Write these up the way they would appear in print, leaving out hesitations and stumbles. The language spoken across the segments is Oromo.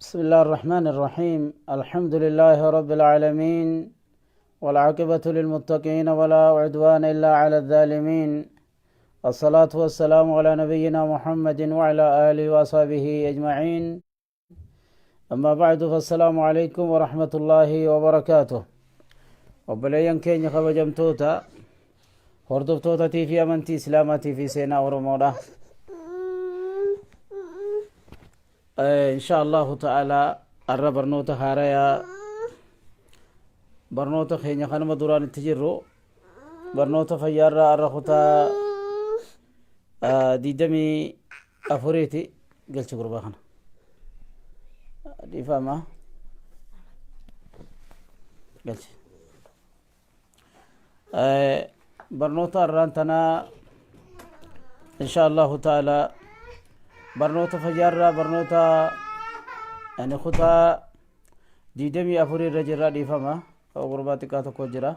بسم الله الرحمن الرحيم. الحمد لله رب العالمين، والعاقبة للمتقين، ولا عدوان إلا على الظالمين. الصلاة والسلام على نبينا محمد وعلى آله وصحبه أجمعين. أما بعد، فالسلام عليكم ورحمة الله وبركاته. Obboleeyyan keenya kabajamtoota hordoftoota fi amantii Islaamaatii fi seenaa Oromoodha. Insha Allahu ta'ala, arra barnoota haarayaa, barnoota keenya kanuma duraan itti jirru, barnoota fayyaarraa arra kutaa 24ti. Galchi gurbaa kana, dhiifama, galchi. Barnoota arraan tanaa, insha Allahu ta'ala, barnoota fayyaarraa barnoota yani kutaa 24 irra jirra. Dhiifama, gurbaa xiqqaa tokko jira.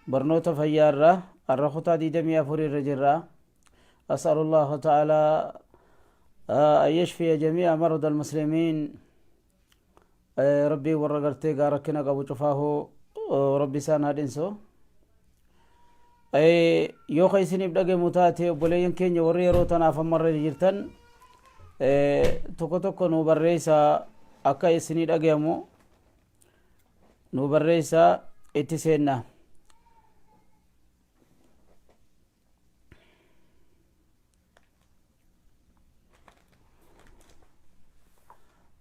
Barnoota fayyaarraa arra kutaa 24 irra jirra. أسأل الله تعالى أن يشفي جميع مرضى المسلمين. Rabbii warra gartee gaa rakkina qabu cufaahu Rabbi isaan haa dhinsu. Yoo ka isiniif dhagamu taate, obboleeyyan keenya warri yeroo tanaaf ammarra jirtan, tokko tokko nu barreessaa, akka isinii dhagayamu nu barreessaa. Itti seenna.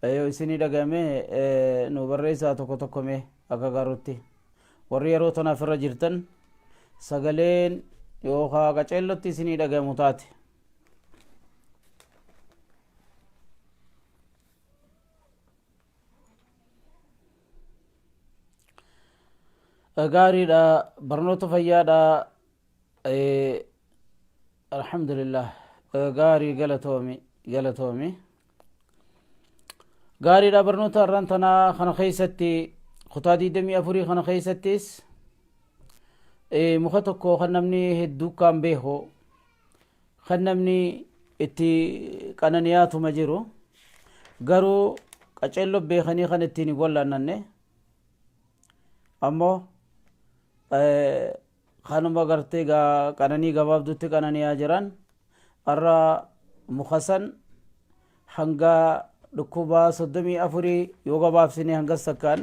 Yoo isinii dhagayame nu barreessaa tokko tokko mee, akka garutti warri yeroo tanaaf irra jirtan sagaleen yookaa qaceellotti isinii dhagayamu taate. Gaariidha, barnoota fayyaadha. Alhamdulillah, gaarii, galatoomi, galatoomi, gaariidha. Barnoota har'aan tanaa kana keessatti, kutaa 24 kana keessattis, muka tokko kan namni hedduu kaan beeku, kan namni itti qananiyaatuma jiru, garuu qaceelloo beekanii kan ittiin hin wallaannanne, ammoo kanuma gartee qananii gabaabdutti qananiyaa jiran, har'a muka san hanga dhukkubaa 34 yoo gabaabsine hangas takkaan,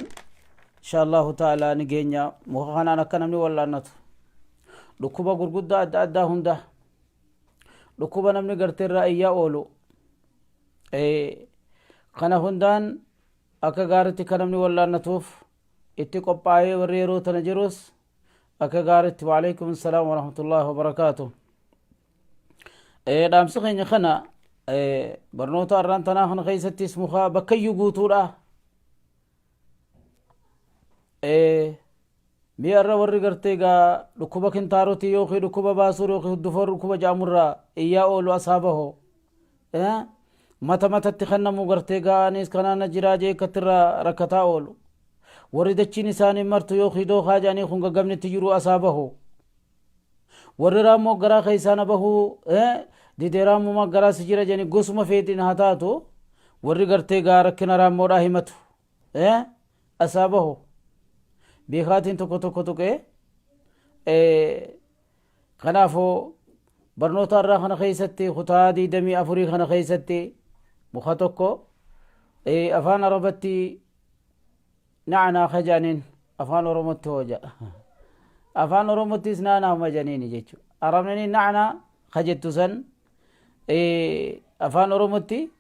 insha Allahu ta'ala, ni geenya. Muka kanaan akka namni wallaannatu, dhukkuba gurguddaa adda addaa hunda, dhukkuba namni gartee irraa iyyaa oolu kana hundaan akka gaaritti akka namni wallaannatuuf itti qophaa'ee, warri yeroo tana jirus akka gaaritti. Waalaikum salaam warahmatullahi wabarakaatu. Dhaamsi keenya kana, barnoota arraan tanaa kana keessattis, muka bakkayyuu guutuudha. Mi'a irra warri gartee gaa dhukkuba kintaarotii yookiin dhukkuba baasuu yookiin huddufoo dhukkuba ja'amurraa iyyaa oolu asaa baho, mata matatti kan namu gartee gaa anis kanaana jiraa jee akkattirraa rakkataa oolu, warri dachiin isaanii martu yookiin dookaa jedhanii kun gaggabni itti jiru asaa bahu, warri raammoo garaa keessaa na bahuu didee, raammumaa garaa si jira jedhanii, gosuma feetiin haa taatu, warri gartee gaa rakkina raammoodhaa himatu asaa bahu, beekaatiin tokko tokko tuqee. Kanaafuu barnoota irraa kana keessatti, kutaa 24 kana keessatti, muka tokko afaan Arabatti na'anaa kajaaniin, afaan Oromootti hooja, afaan Oromottis naanaama janiini jechuudha. Arabni na'anaa kajettu san afaan Oromootti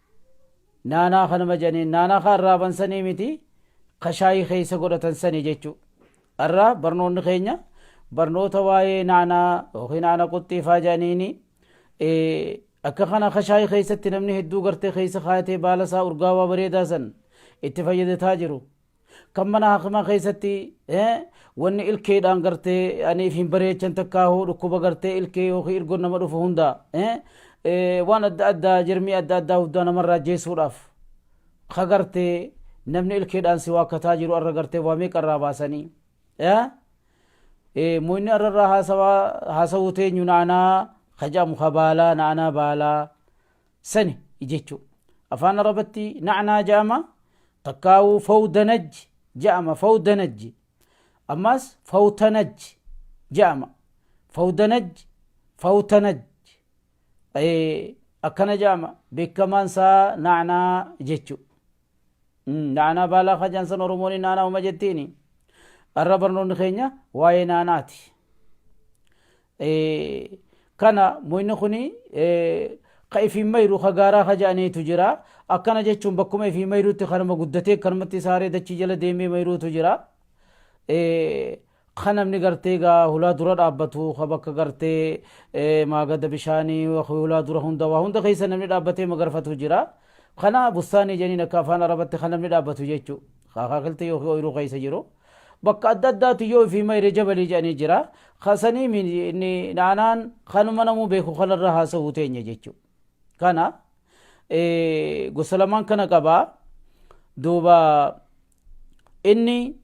naanaa kanuma janiin. Naanaa ka arraaban sanii miti, ka shaayii keessa godhatan sanii jechuudha. Arraa barnoonni keenya barnoota waa'ee naanaa yookiin naana quxxiifaa jedhaniini, akka kana ka shaayii keessatti namni hedduu gartee keessa kaayatee baala isaa urgaawaa bareedaa san itti fayyadataa jiru. Kan mana hakimaa keessatti wanni ilkeedhaan gartee aniif hin bareechan takkaahuu, dhukkuba gartee ilkee yookiin irgoon nama dhufu hunda, waan adda addaa, jirmii adda addaa hundaa namarraa jeessuudhaaf ka gartee namni ilkeedhaan si waakkataa jiru, arra gartee waa meeqa irraa baasanii. Muyni arra irraa haasawuu teenyu naanaa ka jedhamu, ka baalaa naanaa baalaa sani jechuudha. Afaan Arabatti na'naa jedhama. Takkaawuu fawdanaj jedhama. Fawdanaj. Ammas fawtanaj jedhama. Fawdanaj, fawtanaj. Akkana jedhama. Beekamaan isaa na'naa jechuudha. Naanaa baalaa kajaan san Oromoon naanaa uma jettiini. Arra barnoonni keenya waa'ee naanaati. Kana muyni kuni ka ifiin mayru ka gaaraa ka jedhaniitu jira. Akkana jechuun bakkuma ifii mayruutti kanuma guddatee kanumatti saaree dachii jala deemee mayruutu jira. Ka namni gartee gaa hulaa dura dhaabbatu ka bakka gartee maagada bishaanii hulaa dura hunda waa hunda keessa namni dhaabbatee magarfatu jira. Kana bustaanii jedhaniin akka afaan arabatti kan namni dhaabbatu jechuu. Akaakiltii yookiin ooyiruu keessa jiru. Bakka adda addaatti yoo ifii mayre jabalii jedhanii jira. Kasanii inni naanaan kanuma namuu beeku kanarra haasa'uu teenya jechuu. Kana gosa lamaan kana qaba. Duuba inni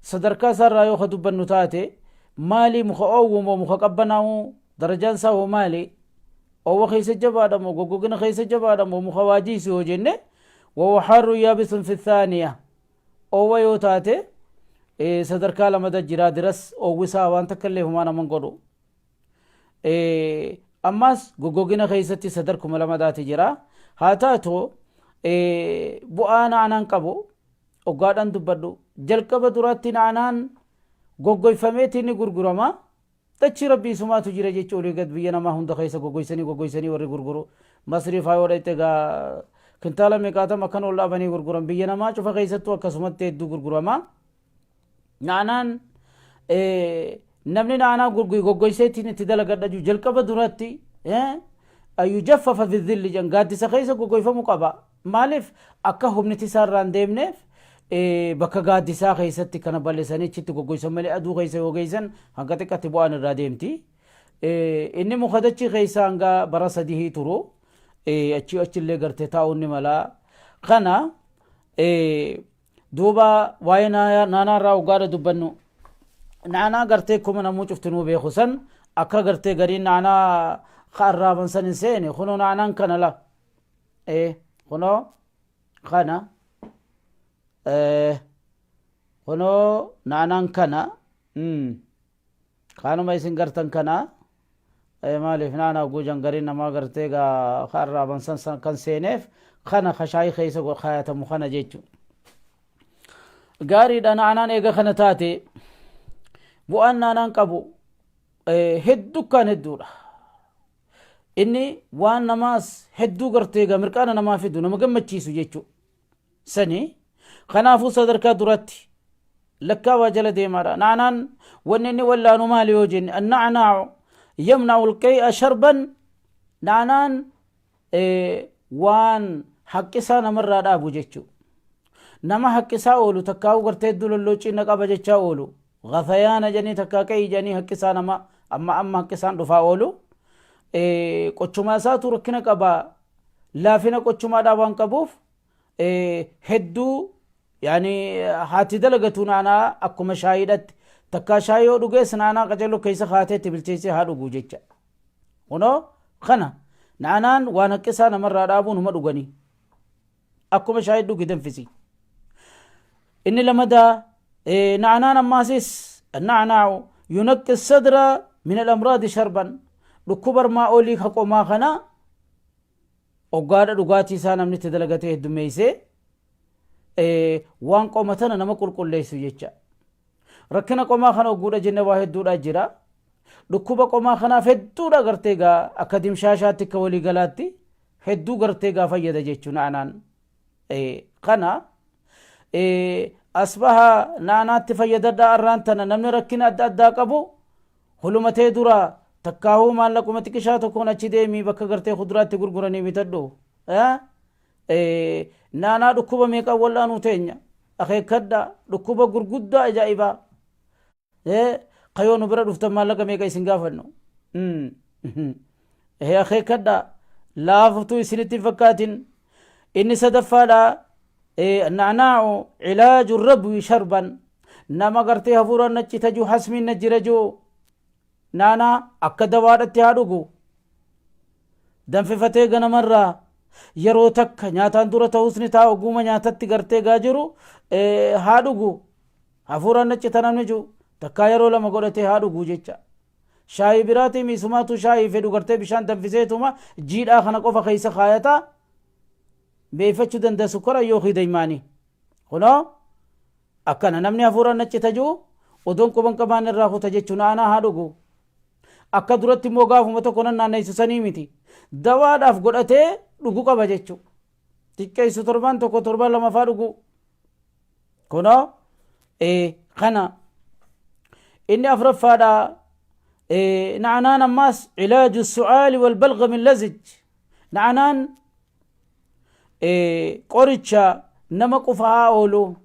Sadarkaa isaa irraa yoo ka dubbannu taate maali muka oowwu moo muka qabbanaa'u darajaan isaa hoo maali oowwa keessa jabaadha moo goggogina keessa jabaadha moo muka waa jiisu yoo jenne wahuwa haarrun yaabisun fi thaaniya oowwa yoo taate sadarkaa lamada jiraa diras oowwi isaa waan takka illee humaa naman godhu ammaas goggogina keessatti sadarkuma lamadaati jira haa taatu bu'aa naanaan qabu Oggaadhaan dubbadhu. Jalqaba duraatti na'anaan goggoyfameetii ni gurgurama. Dachii Rabbii isumaatu jira jechuun olii gad biyya namaa hunda keessa goggoysanii goggoysanii warri gurguru. Masrii faa yoo dhayxe egaa kintaala meeqaatam akkan ol dhaabanii gurguran. Biyya namaa cufa keessattuu akkasumatti hedduu gurgurama. Na'anaan namni na'anaa goggoyseetiin itti dalagadha jiru jalqaba duratti ayyujaffafa fi dhilli jedhan gaaddisa keessa goggoyfamu qaba. Maaliif akka humniti isaa irraa hin deemneef bakka gaaddisaa keessatti kana bal'isanii achitti goggoysan malee aduu keessa yoo geessan hanga xiqqatti bu'aan irraa deemti. Inni muka dachii keessa hanga bara sadihii turu achii achillee gartee taa'uun ni mala. Kana duuba waa'ee naanaa irraa hoggaadha dubbannu. Naanaa gartee kuma namuu cuftinuu beeku san akka gartee gariin naanaa ka arraaban san hin seene kunoo naanaan kana la. Ee kunoo kana kunoo naanaan kana kanuma isin gartan kana maaliif naanaa guujan gariin namaa gartee gaa ka arraaban san san kan seeneef kana ka shaayii keessa kaayatamu kana jechu gaariidha naanaan eega kana taate bu'aan naanaan qabu hedduu kaan hedduudha. Inni waan namaas hedduu gartee egaa mirqaana namaa fidu nama gammachiisu jechuu sani kanaafuu sadarkaa duratti lakkaawaa jala deemaadha naanaan wanni inni wallaanu maali yoo jenne annacnaacu yamnacu alqee'a sharban naanaan waan haqqisaa namarraa dhaabu jechuu nama haqqisaa oolu takkaa'uu gartee hedduu lolloocciin na qaba jechaa oolu Ghafayaana jedhanii takkaa qe'ii jedhanii haqqisaa nama amma amma haqqisaan dhufaa oolu. Qochumaa isaatu rakkina qaba. Laafina qochumaadhaa waan qabuuf hedduu yaani haati dalagatu naanaa akkuma shaayiidhatti takkaa shaayii yoo dhugees naanaa qacello keessa kaatee itti bilcheessee haa dhugu jecha. Kunoo kana naanaan waan haqqisaa namarraa dhaabuun huma dhuganii. Akkuma shaayii dhugi danfisi. Inni lamadaa na'anaan ammaasis na'anaa'u yunaqqi sadra min al-amraadi sharban dhukkuba armaa olii ka qomaa kana oggaadha dhugaatii isaa namni itti dalagatee heddummeessee waan qoma tana nama qulqulleessu jecha. Rakkina qomaa kana ogguudha jenne waa hedduudha jira. Dhukkuba qomaa kanaaf hedduudha gartee gaa akka dimshaashaatti akka waliigalaatti hedduu gartee gaa fayyada jechuun na'anaan. Kana as baha na'anaatti fayyadadhaa arraan tana namni rakkina adda addaa qabu hulumatee dura takkaahuu maallaquma xiqishaa tokkoon achi deemii bakka gartee kuduraatti gurguranii bitadhu. Naanaa dhukkuba meeqaan wal'aanuu teenya akeekkadha dhukkuba gurguddaa ajaa'ibaa. Kayoo nu bira dhuftan maallaqa meeqa isin gaafannu. Akeekkadha laaftuu isinitti hin fakkaatin. Inni sadaffaadha na'naa'u cilaaju rabwi sharban nama gartee hafuuraan na cita jiru hasmiin na jira jiru naanaa akka dawaadhatti haa dhugu danfifatee ganamarraa Yeroo takka nyaataan dura ta'us ni ta'a oguma nyaatatti gartee gaa jiru haa dhugu. Hafuuraan na cita namni jiru takkaa yeroo lama godhatee haa dhugu jecha. Shaayii biraatii miisumaatu shaayii fedhu gartee bishaan danfiseetuma jiidhaa kana qofa keessa kaayata beeffachuu danda'a sukkara yookiin daymaanii. Kunoo akkana namni hafuuraan na cita jiru odoon quban qabaan irraa kuta jechuun aanaa haa dhugu. Akka duratti immoo gaafuma tokko nan naanneessu sanii miti. Dawaadhaaf godhatee dhugu qaba jechuudha. Xiqqeessu torbaan tokko torbaan lama faa dhugu. Kunoo kana inni afuraffaadha. Na'anaan ammaas cilaaju su'aali wal balgami lazij. Na'anaan qoricha nama qufaa oolu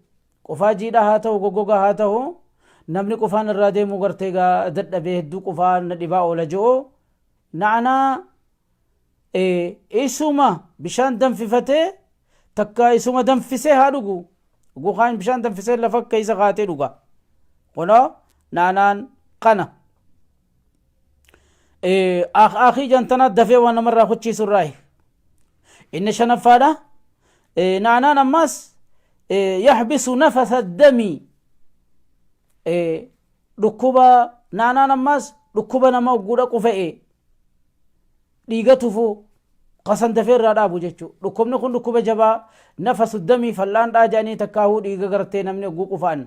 qufaa jiidhaa haa ta'u goggogaa haa ta'u namni qufaan irraa deemu gartee gaa dadhabee hedduu qufaa na dhibaa oola ji'u na'anaa isuma bishaan danfifatee takka isuma danfisee haa dhugu gukaan bishaan danfisee lafa keessa kaatee dhuga kunoo na'anaan kana akii jantanaa dafee waan namarraa kuchiisu irraayi inni shanaffaadha na'anaan ammaas yaxbisu nafasa dami dhukkuba na'anaan ammaas dhukkuba nama ogguudha qufa'e dhiiga tufu kasan dafee irraa dhaabu jechuu dhukkubni kun dhukkuba jabaa nafasu damii fal'aan dhaa jedhanii takkaahuu dhiiga gartee namni ogguu qufa'an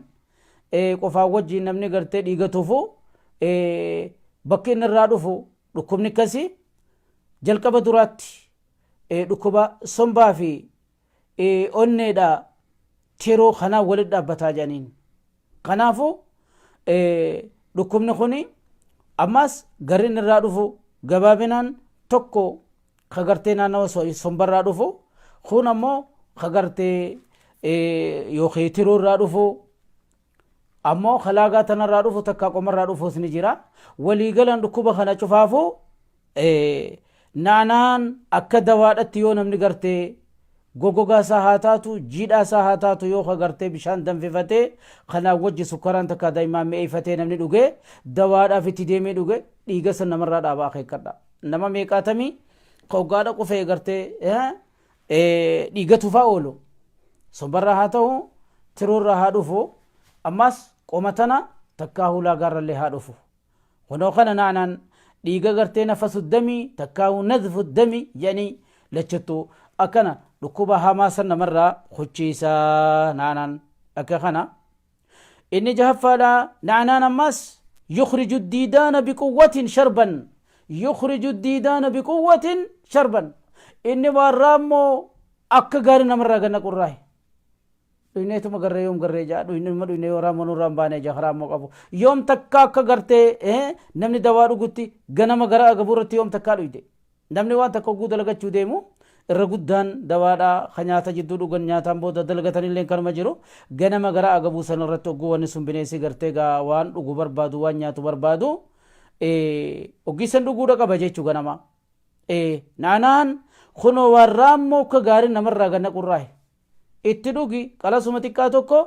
qofaan wajjiin namni gartee dhiiga tufu bakki inni irraa dhufu dhukkubni akkasii jalqaba duraatti dhukkuba sombaa fi onneedha tiruu kanaan walitti dhaabbataa jedhaniin. Kanaafuu dhukkubni kun ammas garri inni irraa dhufu gabaabinaan tokko ka gartee naannawa sombarraa dhufu kun ammoo ka gartee yookiin tiruu irraa dhufu ammoo kalaagaa tanarraa dhufu takka qomarraa dhufuus ni jira waliigalan dhukkuba kana cufaafuu naanaan akka dawaadhatti yoo namni gartee gogogaa isaa haa taatu jiidhaa isaa haa taatu yoo ka gartee bishaan danfifatee kanaan wajji sukkaraan takka daa'imaan mi'eeffatee namni dhugee dawaadhaaf itti deemee dhuge dhiiga san namarraa dhaaba akeekkadha. Nama meeqaatamii ka hoggaadha qufee gartee dhiiga tufaa oolu sombarraa haa ta'u tiruurraa haa dhufu ammas qoma tana takkaa hulaagaarrallee haa dhufu. Kunoo kana naanaan dhiiga gartee nafasu damii takkaa nadfu dami jedhanii lachattuu akkana dhukkuba hamaa san namarraa kuchiisaa naanaan akka kana. Inni jahaffaadha na'anaan ammas yukhriju diidaana biquwwatin sharban yukhriju diidaana biquwwatin sharban inni waan raammoo akka gaarii namarraa ganna qurraahe dhuyneetuma garree yoom garree jaa dhuynuma dhuyne yoo raammoo nurraa hin baane jaa raammoo qabu yoom takka akka gartee namni dawaa dhugutti ganama gara agabuurratti yoom takkaa dhuyde Namni waan takka hogguu dalagachuu deemu irra guddaan dawaadha ka nyaata jidduu dhugan nyaataan booda dalagatanillee kanuma jiru ganama gara agabuu san irratti hogguu wanni sun bineensi gartee gaa waan dhugu barbaadu waan nyaatu barbaadu hoggii san dhuguudha qaba jechuu ganama. Naanaan kunoo waan raammoo akka gaarii namarraa ganna qurraahe itti dhugi qalasuma xiqqaa tokko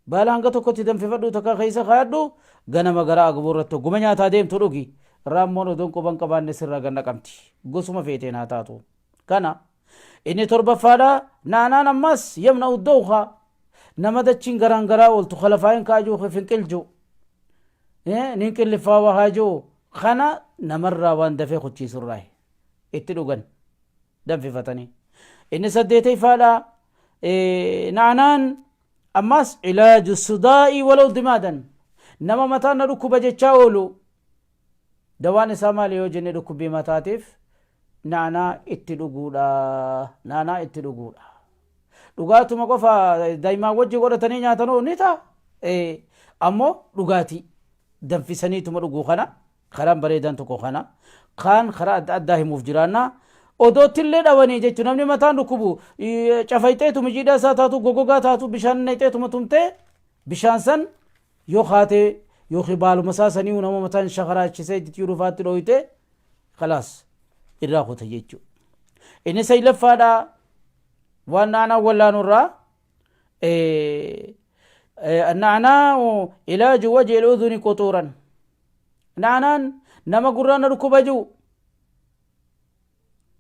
baala hanga tokkotti danfifadhu takka keessa kaayadhu ganama gara agabuu irratti hogguma nyaataa deemtu dhugi raammoon odoon quban qabaanne sirraa gad naqamti gosuma feeteen haa taatu kana inni torbaffaadha naanaan ammas yamna uddawka nama dachiin garaan garaa ooltu kalafaayin kaajuu finqilju nin qilliffaa wahaajuu kana namarraa waan dafee kuchiisurraa itti dhugan danfifatanii. Inni saddeetayfaadha na'anaan ammas cilaaju sudaa'ii walaw dimaadan nama mataan na dhukkuba jechaa oolu dawaan isaa maali yoo jenne dhukkubbii mataatiif na'anaa itti dhuguudha na'anaa itti dhuguudha dhugaatuma qofa daa'imaan wajji godhatanii nyaatanoo ni ta'a ammoo dhugaatii danfisaniituma dhuguu kana Karaan bareedaan tokko kana. Kaan karaa adda addaa himuuf jiraanna. Odoottillee dhawanii jechuun namni mataan dhukkubu cafayxeetuma jiidhaa isaa taatu gogogaa taatu bishaan naqxeetuma tumtee bishaan san yoo kaatee yookiin baaluma isaa sanii nama mataan shakaraachisee jiru faatti dhooyte kalaas irraa kuta jechuudha. Inni saylaffaadha waan naanaa wallaanurraa naanaa ilaaju wajhi udhuni quxuuran Naanaan nama gurraan na dhukkuba jiru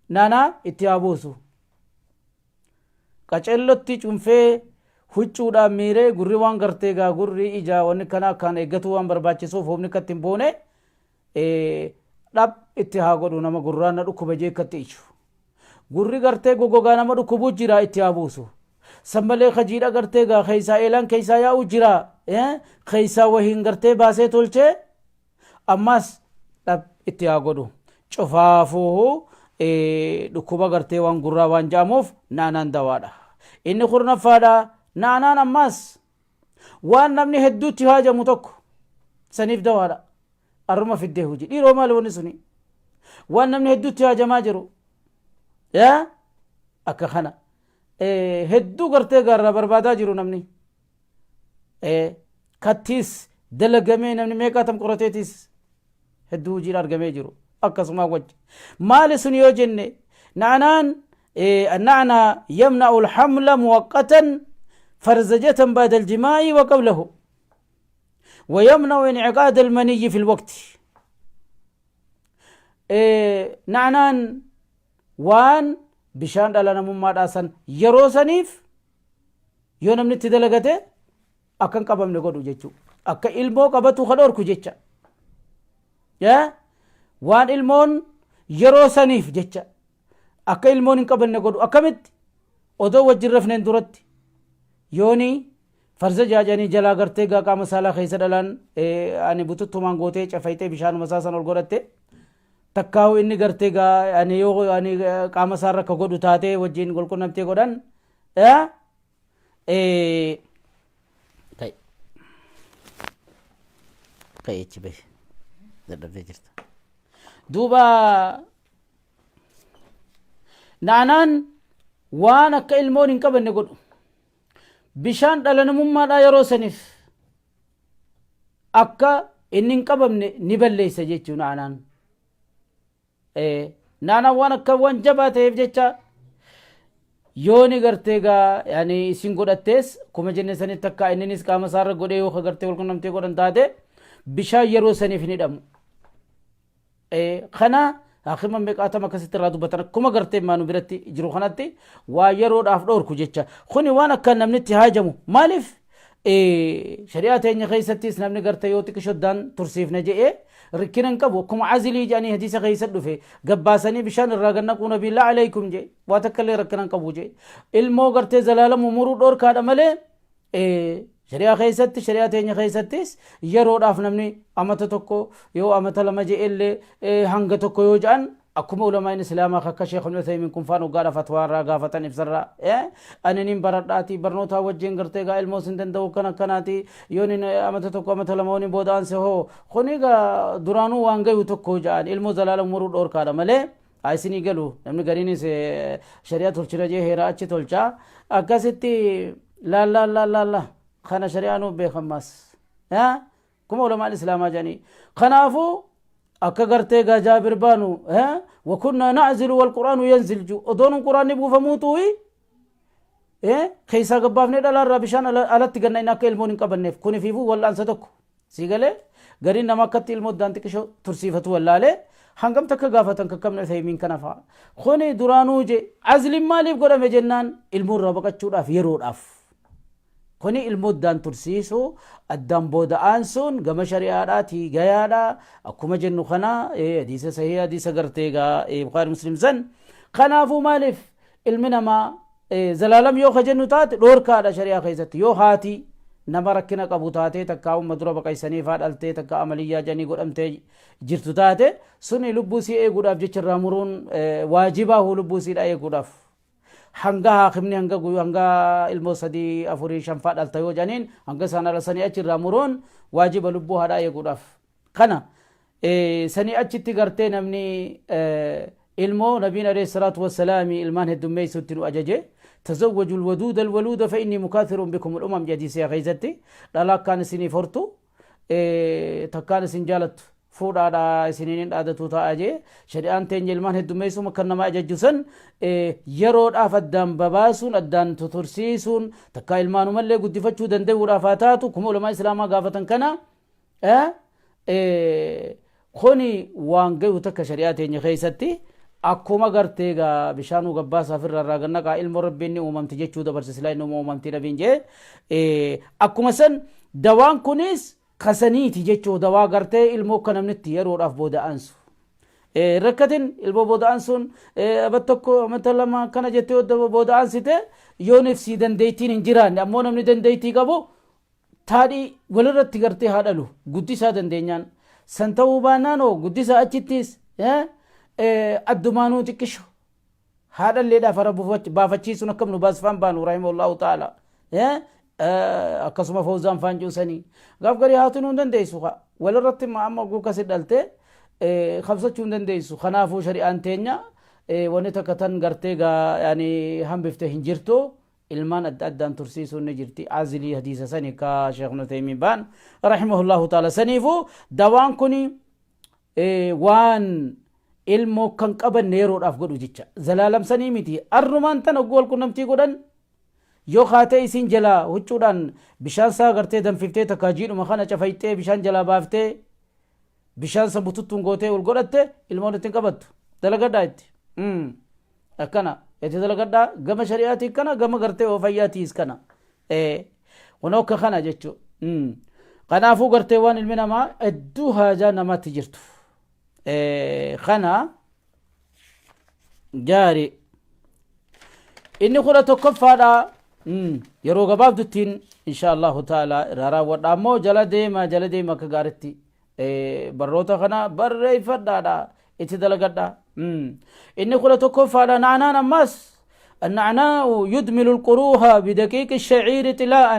naanaa itti haa buusu. Qacellotti cunfee huccuudhaan miiree gurri waan gartee gaa gurri ijaa wanni kana akkaan eeggatuu waan barbaachisuuf humni akkatti hin buune dhab itti haa godhu nama gurraan na dhukkuba jee akkatti iju. Gurri gartee gogogaa nama dhukkubuu jira itti haa buusu. San malee ka jiidha gartee gaa keessaa eelaan keessaa yaa'u jira keessaa wahiin gartee baasee tolchee ammaas dhab itti haa godhu. Cufaafuu dhukkuba gartee waan gurraa waan ja'amuuf naanaan dawaadha. Inni kurnaffaadha naanaan ammaas waan namni hedduutti haajamu tokko saniif dawaadha. Arruma fiddee hojii dhiiroo maali wanni suni waan namni hedduutti haajamaa jiru yaa akka kana hedduu gartee gaarraa barbaadaa jiru namni kattiis dalagamee namni meeqaatam qorateetiis hedduu hojiin argamee jiru akkasumaa wajji maali sun yoo jenne na'anaan النعنى يمنع الحمل مؤقتا فرزجة بعد الجماع وقبله ويمنع انعقاد المني في الوقت na'anaan waan bishaan dhala namummaadhaa san yeroo saniif yoo namni itti dalagate akka hin qabamne godhu jechuu akka ilmoo qabatu ka dhorku jecha waan ilmoon yeroo saniif jecha akka ilmoon hin qabanne godhu akkamitti odoo wajjin rafneen duratti yooni farza jaajanii jalaa gartee gaa qaama saalaa keessa dhalaan ani bututtumaan gootee cafayxee bishaanuma isaa san ol godhatte takkaahu inni gartee gaa ani yoo ani qaama isaarra akka godhu taatee wajjin walqunnamtee godhan Kai achi bahi dadhabdee jirta duuba Na'anaan waan akka ilmoon hin qabanne godhu. Bishaan dhala namummaadhaa yeroo saniif akka inni hin qabamne ni balleessa jechuu na'anaan. Na'anaan waan akka waan jabaa ta'eef jecha yoo ni gartee gaa yani isin godhattees kuma jenne sanitti akka inninis qaama isaarra godhee yoo ka gartee walqunnamtee godhan taate bishaan yeroo saniif hin hidhamu. Kana haakima meeqaatam akkasitti irraa dubbatan akkuma gartee maanu biratti jiru kanatti waa yeroodhaaf dhoorku jecha kuni waan akka namni itti haajamu maaliif shari'aa teenya keessattis namni gartee yoo xiqishoddaan tursiifne je'ee rikkina hin qabu akkuma azilii jedhanii hadiisa keessa dhufe gabbaasanii bishaan irraa gannaquu nabiillaa alaykum jee waa takka illee rakkina hin qabu jee ilmoo gartee zalaalamu muruu dhoorkaadha malee Shari'aa keessatti shari'aa teenya keessattis yeroodhaaf namni amata tokko yoo amata lama je'ellee hanga tokko yoo je'an akkuma ulamaa'in islaamaa akka sheekh ibn Uthaymin kun faan hoggaadha fatwaa irraa gaafatan ibsarraa ani nin baradhaati barnootaa wajjin gartee gaa ilmoos hin danda'u kan akkanaati yoo nin amata tokko amata lama waniin booda anse hoo kuni gaa duraanuu waan gayu tokko je'an ilmoo zalaala muruu dhoorkaadha malee haa isinii galu namni gariinis shari'a tolchina jee heera achi tolcha akkasitti laal laal laal laal laal kana shari'aa nuuf beekammaas kuma ulamaan islaamaa jedhanii kanaafuu akka gartee gaa jaabir baanu wakunnaa naczilu walqur'aanu yanzil ju odoon qur'aanni buufamuu tuuyi keessaa gabbaafnee dhalaarraa bishaan alatti ganna inni akka ilmoon hin qabanneef kun fiifuu wal'aansa tokko Sii galee? Gariin nama akkatti ilmoo iddaan xiqisho tursiifatu wallaalee hangam takka gaafatan kakkamna Uthaymiin kana fa'a. Kuni duraanuu je azliin maaliif godhame jennaan ilmoo irraa baqachuudhaaf yeroodhaaf. Kuni ilmoo iddaan tursiisuu addaan booda aansuun gama shari'aadhaati gayaadha akkuma jennu kana hadiisa sahii hadiisa gartee gaa Bukhari Muslim san. Kanaafuu maaliif ilmi namaa Zalaalam yoo ka jennu taate dhoorkaadha shari'aa keessatti yoo haati nama rakkina qabu taatee takkaa umma dura baqaysanii faa dhaltee takka amaliyyaa jedhanii godhamtee jirtu taate suni lubbuu sii eeguudhaaf jecha irraa muruun waajibaahu lubbuu siidha eeguudhaaf hanga haakimni hanga guyyuu hanga ilmoo sadii afurii shanfaa dhalta yoo jedhaniin hanga isaan halasanii achi irraa muruun waajiba lubbuu haadhaa eeguudhaaf Kana sanii achitti gartee namni ilmoo nabiin alayhi salaatu wassalaami ilmaan heddummeessuutti nu ajaje tazawwaju alwaduuda alwaluuda fa inni mukaathirun bikum alumam jedhi si'a keessatti dhala akkaan isiniif hortu takkaan isin jaalattu fuudhaadha isiniin hin dhaadatuu ta'a jee shari'aan teenya ilmaan heddummeessuun akka nama ajajju san yeroodhaaf addaan babaasuun addaan tutursiisuun takkaa ilmaanumallee guddifachuu danda'uudhaaf haa taatu kuma ulamaa islaamaa gaafatan kana Kuni waan gayu takka shari'aa teenya keessatti Akkuma gartee egaa bishaanuu gabbaasaaf irraa irraa gannaqaa ilmoo rabbiin ni uumamti jechuu dabarse silaa inni uumamti nabiin jee akkuma san dawaan kunis kasaniiti jechuu dawaa gartee ilmoo akka namnitti yeroodhaaf booda aansu. Rakkatin ilmoo booda aansuun aba tokko amata lama akkana jettee booda aansite yooniif sii dandeettiin hin jiraanne ammoo namni dandeettii qabu taadhii walirratti gartee haa dhalu guddisaa dandeenyaan san ta'uu baannaan hoo guddisaa achittis addumaanuu xiqqisho haadhalleedhaaf hara baafachiisuun akkam nu baasfaan baanu rahimahullahu ta'ala akkasuma fawzaan faan cuusanii gaaf garii haatinuu hin dandeessu kaa walirratti amma guuka si dhalte kabsachuu hin dandeessu kanaafuu shari'aan teenya wanni takka tan gartee gaa yaani hambifte hin jirtu ilmaan adda addaan tursiisuun ni jirti azilii hadiisa sani ka sheekh ibnu taymiin baan rahimahullahu ta'ala saniifu dawaan kuni waan ilmoo kan qabanne yeroodhaaf godhu jecha zalaalam sanii miti arrumaan tan hogguu wal qunnamtii godhan yoo kaatee isiin jalaa huccuudhaan bishaan isaa gartee danfiftee takkaa jiidhuma kana cafayxee bishaan jalaa baaftee bishaan san bututtuun gootee ol godhatte ilmoon ittiin qabattu dalagadhaa itti akkana itti dalagadhaa gama shari'aatii kana gama gartee oo fayyaatiis kana kunoo akka kana jechuu kanaafuu gartee waan ilmi namaa hedduu haajaa namaatti jirtu kana gaari inni kudha tokkoffaadha yeroo gabaabduttiin insha allahu ta'ala irraa raawwadha ammoo jala deema jala deema akka gaaritti barnoota kana barreeffadhaadha itti dalagadha inni kudha tokkoffaadha na'anaan ammas النعناء يدمل القروح بدقيق الشعير طلاء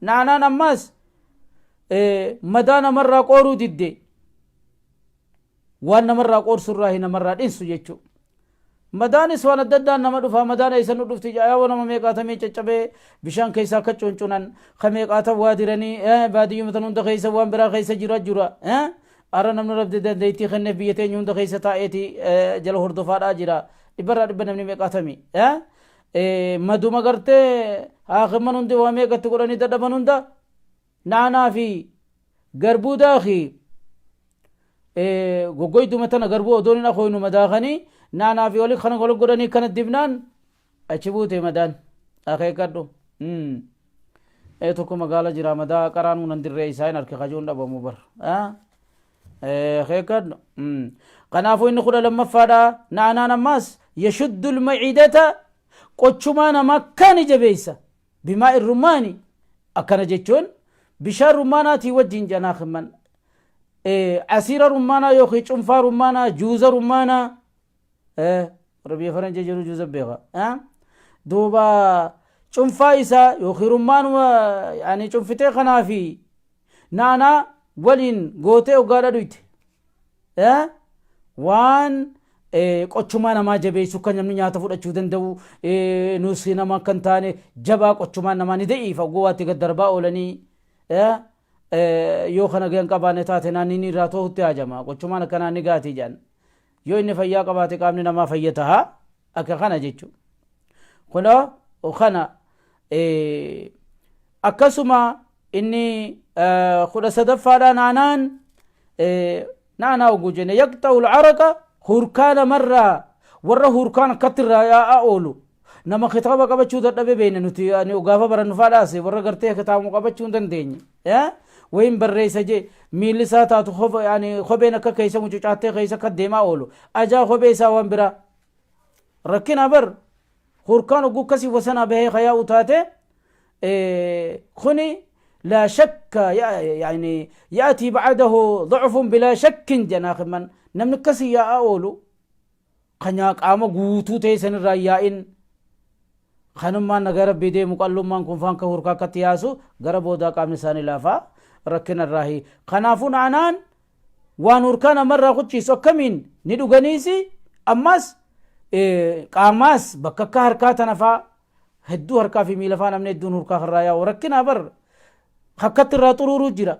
نعنان أماس مدانا مرة قورو ددي waan namarraa qoorsurraahi namarraa dhinsu jechuu Madaanis waan adda addaan nama dhufa madaan eessa nu dhufti yaa'oo nama meeqaatamii caccabee bishaan keessa akka cuncunan ka meeqaatan waa diranii baadiyyuma tan hunda keessa waan biraa keessa jira jira arra namni rabbi dandeettii kenneef biyya teenya hunda keessa taa'eeti jala hordofaadhaa jira dhibbarraa dhibba namni meeqaatamii maduma gartee haakimman hundi waa meeqatti godhanii dadhaban hunda Naanaa fi garbuu daakii goggoyduma tana garbuu odoon hin akooynu madaakanii naanaa fi wali kana wali godhanii kana dibnaan achi buute madaan akeekkadhu. Ee tokko magaala jira madaa qaraan hunan dirree isaa hin arke kajuun dhabamu bar. Akeekkadhu. Kanaafuu inni kudha lammaffaadha naanaan ammaas yashuddul macidata qochumaa namaa akkani jabeessa. Bimaa'i rummaani akkana jechuun bishaan rummaanaatii wajjin janaa himman asiira rummaanaa yookiin cunfaa rummaanaa juuza rummaanaa warra biyya faranjii jiru juuza beeka duuba cunfaa isaa yookiin rummaanuma yani cunfitee kanaa fi naanaa waliin gootee hoggaadha dhuyte waan qochumaa namaa jabeessu akka namni nyaata fudhachuu danda'u nus nama akka hin taane jabaa qochumaa namaa ni da'iifa gowwaatti gad darbaa oolanii yoo kana gan qabaanne taate naanni irraa toohutti haajama qochumaan akkanaa ni gaatii jedhan yoo inni fayyaa qabaate qaamni namaa fayya taha akka kana jechuudha. Kunoo kana akkasuma inni kudha sadaffaadha naanaan naanaa oguu jenne yaqxa'u alcaraqa hurkaa namarraa warra hurkaan akkatti irraa yaa'aa oolu nama kitaaba qabachuu dadhabe beekne nuti ani gaafa barannu faadhaas warra gartee kitaabuma qabachuu hin dandeenye wayin barreessa jee miilli isaa taatu kopheen akka keessa mucucaattee keessa akka deemaa oolu ajaa kophee isaa waan biraa rakkina bar hurkaan ogguu akkasii wasanaa bahee ka yaa'u taate kuni laa shakka yani ya'tii ba'adahu du'fun bilaa shakkin jedhan akhiman namni akkasii yaa'aa oolu kan qaama guutuu ta'e sanirraa yaa'in kanummaan nagaa rabbii deemu qallummaan kun faan ka hurkaa akkatti yaasu gara boodaa qaamni isaanii laafaa rakkina irraahi kanaafuu na'anaan waan hurkaa namarraa kuchiisu akkamiin ni dhuganiisi ammas qaamaas bakka akka harkaa tana faa hedduu harkaa fi miila faa namni hedduun hurkaa irraa yaa'u rakkinaa bar hakkatti irraa xuruuruu jira.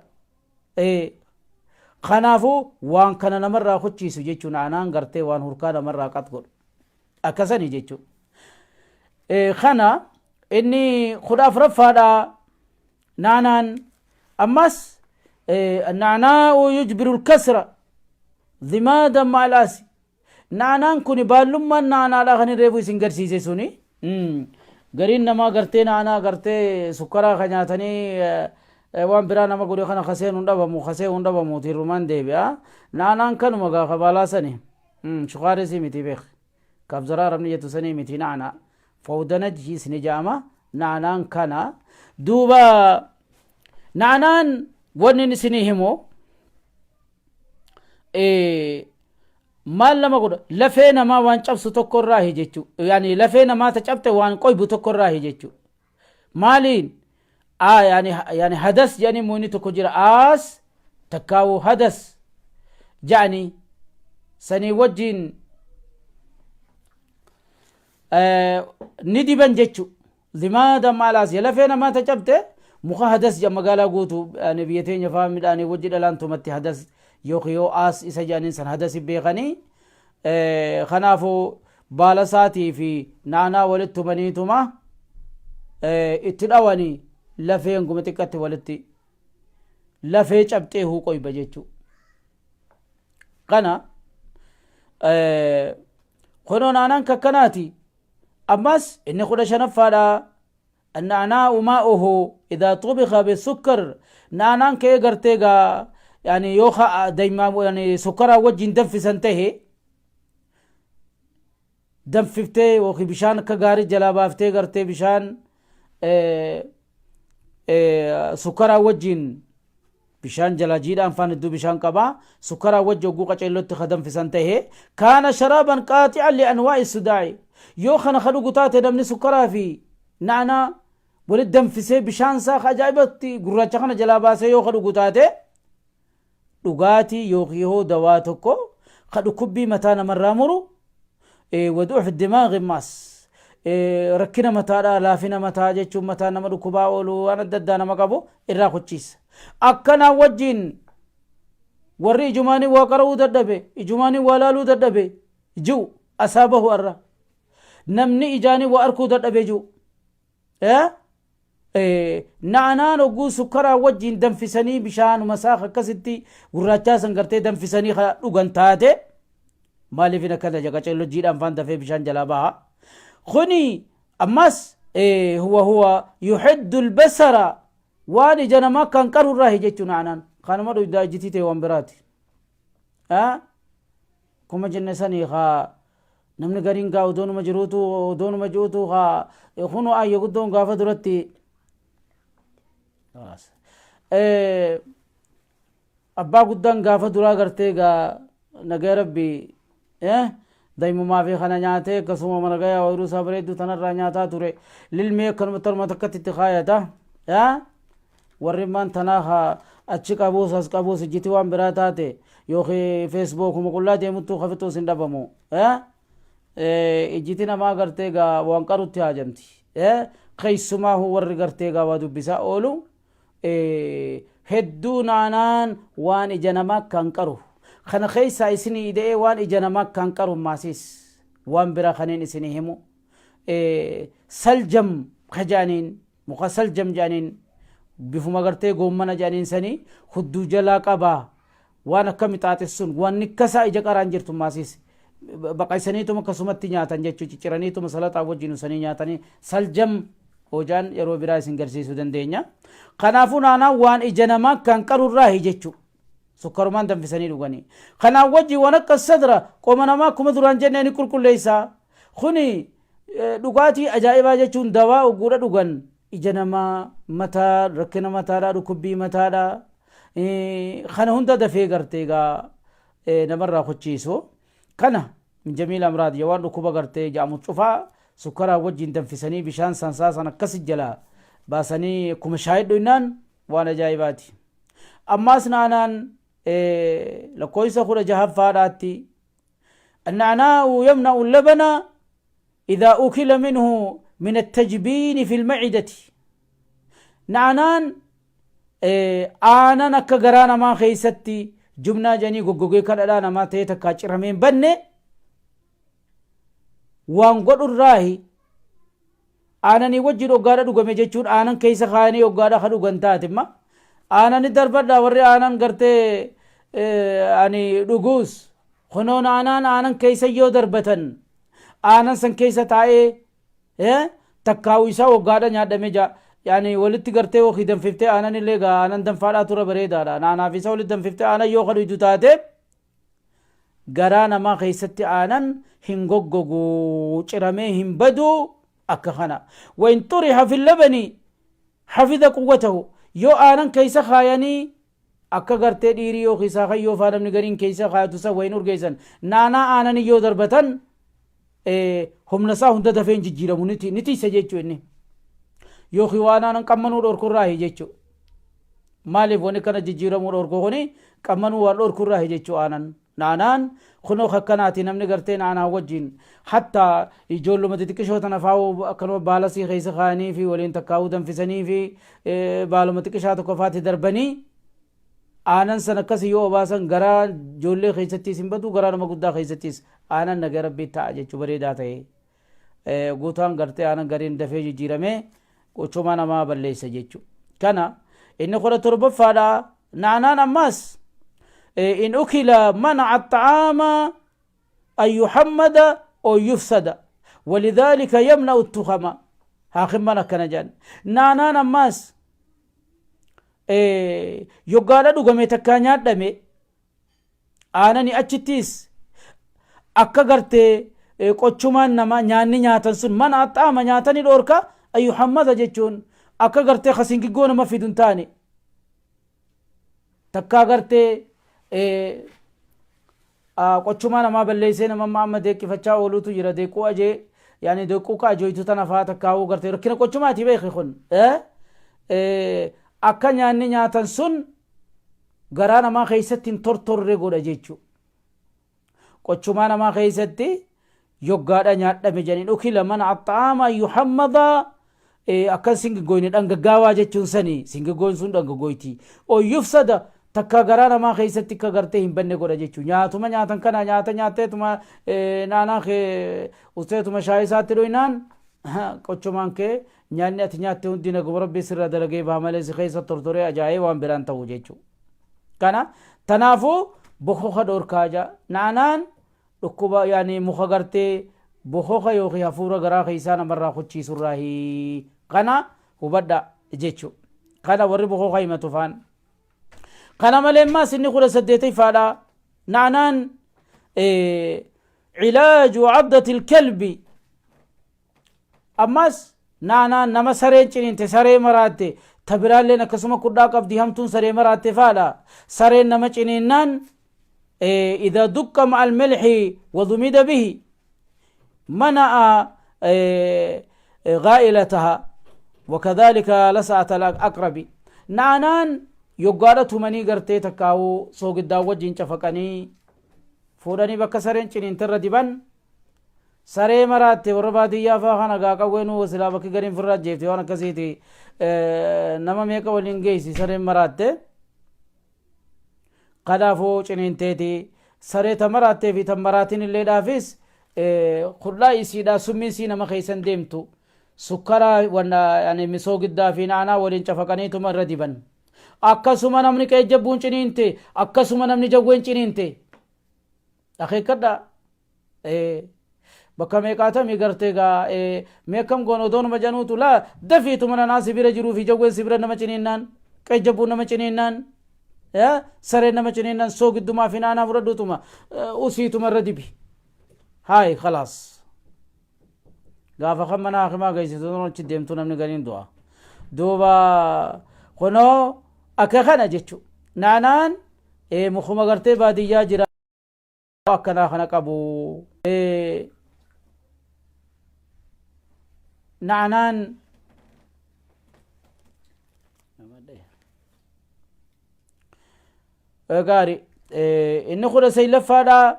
Kanaafuu waan kana namarraa kuchiisu jechuun aanaan gartee waan hurkaa namarraa qat godhu akkasanii jechuudha. Kana inni kudha afuraffaadha naanaan ammas naanaa'u yujbiru lkasra dhimaadan ma'al asi Naanaan kun baallummaan naanaadha kan reefu isin garsiise suni. Gariin namaa gartee naanaa gartee sukkaraa ka nyaatanii waan biraa nama godhe kana kaseen hin dhabamu, kasee hin dhabamu tirrumaan deebi'a. Naanaan kanuma gaa kabaalaa sani. Shukaarisii miti beek. Kabzaraa arabni jettu sanii miti naanaa. Fawdanajjiis ni jedhama. Naanaan kana. Duuba naanaan wanni inni isinii himu maal nama godha? Lafee namaa waan cabsu tokko irraahi jechuu, yaani lafee namaa ta cabte waan qoybu tokko irraahi jechuu. Maaliin? Yaani hadas jedhanii muuyni tokko jira, aas takkaawu hadas jedhanii sanii wajjiin ni diban jechu. Limaada maalaas lafee namaa ta cabte muka hadas jedha magaalaa guutu, yani biyya teenya faa midhaanii wajji dhalaan tumatti hadas yookiin yoo aas isa jedhaniin san hadasi beekanii. Kanaafuu baala isaatii fi naanaa walitti tumaniituma itti dhawanii lafeen guma xiqqatti walitti lafee cabxee huuqoyba jechuu. Kana kunoo naanaan kakkanaati. Ammas inni 15ffaadha. Naanaa'u maa'uhu idaa xubika bisukkar, naanaan ka'ee gartee gaa yani yoo daymaa yani sukkaraa wajjin danfisan tahe, danfiftee yookiin bishaan akka gaarii jalaa baaftee gartee bishaan sukkaraa wajjin, bishaan jalaa jiidhaan faan hedduu bishaan qaba, sukkaraa wajji hogguu qaceellotti ka danfisan tahe, kaana sharaaban qaaxi'an lianwaa'i sudaa'i. Yoo kana ka dhugu taate, namni sukkaraa fi na'anaa walit danfisee bishaan isaa ka ajaa'ibatti gurraacha kana jalaa baasee yoo ka dhugu taate, dhugaatii yookiin hoo dawaa tokko ka dhukkubbii mataa namarraa muru, waduuf dimaaqi maas rakkina mataadha, laafina mataa jechuun mataa nama dhukkubaa oolu waan adda addaa nama qabu irraa kuchiisa. Akkanaa wajjiin warri ijumaanii waa qara'uu dadhabe, ijumaanii waa laaluu dadhabe ji'u asaabahu arra namni ijaanii waa arkuu dadhabe ji'u. Na'anaan hogguu sukkaraa wajjiin danfisanii bishaanuma isaa akkasitti gurraachaa san gartee danfisanii dhugan taate, maaliif hin akkana qaceelloo jiidhaan faan dafee bishaan jalaa baha. Kuni ammas huwa yuhiddu albasara, waan ija namaa kan qaru irraa jechuun na'anaan kanuma dhugdaa ijjitii ta'e waan biraati. Kuma jenne sanii kaa namni gariin gaa odoonuma jiruutu odoonuma jiruutu kaa kunu ayya guddoon gaafa duratti abbaa guddaan gaafa duraa gartee gaa nagaya rabbi daimumaa fi kana nyaatee akkasuma mana gayaa ooyiruu isaa bareedduu tanarraa nyaataa ture, lilmee akkanuma tarma takkatti itti kaayata. Warri maan tanaa haa achi qabuus as qabuus ijjiti waan biraa taate yookiin feesbuukuma qullaa deemuttuu kafixuus hin dhabamu. Ijjiti namaa gartee gaa waan qarutti haajamti. Keessumaahu warri gartee gaa waa dubbisaa oolu hedduu naanaan waan ija namaa kan qaru. Kana keessaa isinii ida'ee waan ija namaa kan qaru maasiis waan biraa kanneen isinii himu. Saljam kajaaniin, muka saljam jedhaniin, bifuma gartee goommana jedhaniin sanii hudduu jalaa qabaa, waan akka mixaaxis sun waan nikkasaa ija qaraan jirtu maasiis baqaysaniituma akkasumatti nyaatan jechuu, cicciraniituma salaxaa wajjin usanii nyaatanii saljam hojaan yeroo biraa isin garsiisuu dandeenya. Kanaafuu naanaan waan ija namaa kan qarurraahi jechuu, sukkarumaan danfisanii dhuganii. Kanaan wajjin waan akka sadra qoma namaa akkuma duraan jennee ni qulqulleessa. Kuni dhugaatii ajaa'ibaa jechuun dawaa ogguudha dhugan ija namaa, mataa, rakkina mataadhaa, dhukkubbii mataadhaa kana hunda dafee gartee egaa namarraa kuchiisu. Kana min jamiil amraad waan dhukkuba gartee jedhamu cufaa sukkaraa wajjin danfisanii bishaan sansaasan akkasi jalaa baasanii akkuma shaayii dhugnaan waan ajaa'ibaati. Ammaas naanaan lakkoofsa 16ffaadhaatti, النعناع يمنع اللبن إذا أكل منه من التجبين في المعدة. نعنان aanan akka garaa namaa keessatti jumnaa jedhanii goggogee kadhadhaa namaa ta'ee takkaa ciramee hin banne waan godhurraahi. Aananii wajjin hoggaadha dhugame jechuun aanan keessa kaayanii hoggaadha ka dhugan taate imma aanani darbadha. Warri aanan gartee ani dhuguus Kunoo naanaan aanan keessa yoo darbatan aanan san keessa taa'ee takkaa'u isaa waggaadha nyaadhame jaa yaani walitti gartee yookiin danfiftee aanan illee gaa aanan danfaadhaa tura bareedaadha naanaa fi isa walitti danfiftee aanan yoo kadhuydu taate garaa namaa keessatti aanan hin goggogu ciramee hin badu akka kana wain xuriha fi labani hafiza quwwatahu yoo aanan keessa kaayanii akka gartee dhiirii yookiin saakayyoo faa namni gariin keessa kaayatu san wayin urgeessan naanaa aananii yoo darbatan humna isaa hunda dafee hin jijjiiramu ni tiisa jechuu inni yookiin waan aanan qammanuu dhorkurraahi jechuu maaliif wani kana jijjiiramuu dhorku kuni qammanuu waan dhorkurraahi jechuu aanan naanaan kunoo kakkanaati namni gartee naanaa wajjin hatta ijoolluma xixiqqishoo tana faa'uu akkanuma baalasii keessa kaa'anii fi waliin takkaa'uu danfisanii fi baaluma xiqqishaa tokko faatti darbanii aanan san akkasi yoo obaasan garaa ijoollee keessattis hin badu garaa nama guddaa keessattis aanan nagaa rabbii ta'a jechuu bareedaa ta'e guutaan gartee aanan gariin dafee jijjiiramee qochomaa namaa balleessa jechuu kana inni 17ffaadha naanaan ammaas in ukila mana'a axxa'aama an yuhammada o yufsada walidhaalika yamna'u tukhama haakimman akkana jedhan naanaan ammaas yoggaadha dhugame takkaa nyaadhame aanani achittiis akka gartee qochumaan nama nyaanni nyaatan sun mana axxaama nyaatani dhoorka ayyuhammada jechuun akka gartee kasingiggoo nama fidu hin taane takkaa gartee Qochumaa namaa balleessee nama amma amma deeqqifachaa ooluutu jira deeqquu ajee yaani deeqquu ka ajooytu tana faa takkaa'uu gartee rakkina qochumaati beeki kun akka nyaanni nyaatan sun garaa namaa keessatti hin tortorre godha jechuu qochumaa namaa keessatti yoggaadha nyaadhame jedhanii ukila mana axxaama yuhammada akkan singiggoyne dhangaggaawaa jechuun sani singiggoon sun dhangaggoyti o yufsada takka garaa namaa keessatti akka gartee hin banne godha jechuu nyaatuma nyaatan kana nyaata nyaatteetuma naanaa kee usteetuma shaayii isaatti dhoynaan qochumaan kee nyaanni ati nyaatte hundi naguma rabbii sirra dalagee baha malee si keessa tortoree ajaa'ee waan biraan ta'u jechuu kana tanaafuu bokoka dhorkaa jaa naanaan dhukkuba yaani muka gartee bokoka yookiin hafuura garaa keessaa namarraa kuchiisurraahi kana hubadha jechu kana warri bokoka himatu faan kana malee immaas inni 18ffaadha na'anaan cilaaju cabdati ilkalbi Ammas naanaan nama sareen ciniinte saree maraatte ta biraalleen akkasuma kudhaa qabdi hamtuun saree maraatte faadha. Sareen nama ciniinnaan idha dukka ma'a almilxi wadumida bihi mana'a gaa'ilataha wakadhalika lasa'ata alaqrabi. Naanaan yoggaadha tumanii gartee takkaa'uu soogiddaa wajjin cafaqanii fuudhanii bakka sareen ciniinte irra diban Saree maraatte warra baadiyyaa faa kana gaa qawweenuu silaa bakki gariin firraa ajjeefte waan akkasiiti nama meeqa waliin geessi sareen maraatte kanaafuu ciniinteeti saree ta maraattee fi tan maraatin illee dhaafis kudhaa isiidhaa summiin sii nama keessan deemtu sukkaraa wanna yani misoo giddaa fi naanaa waliin cafaqaniituma irra diban akkasuma namni qeejjabbuun ciniinte akkasuma namni jawween ciniinte akeekkadhaa Bakka meeqaatamii gartee gaa mee akkam goona odoo nama januutu laa dafiitu mana naa si bira jiruu fi jawween si bira nama ciniinnaan qeejjabbuun nama ciniinnaan sareen nama ciniinnaan soogiddumaa fi naanaa fudhadhuutuma usiituma irra dibi haay khalaas gaafa kan mana hakimaa geessitu achi deemtu namni gariin du'a duuba kunoo akka kana jechu naanaan mukuma gartee baadiyyaa jira akkanaa kana qabu. Na'anaan gaari inni 19ffaadha.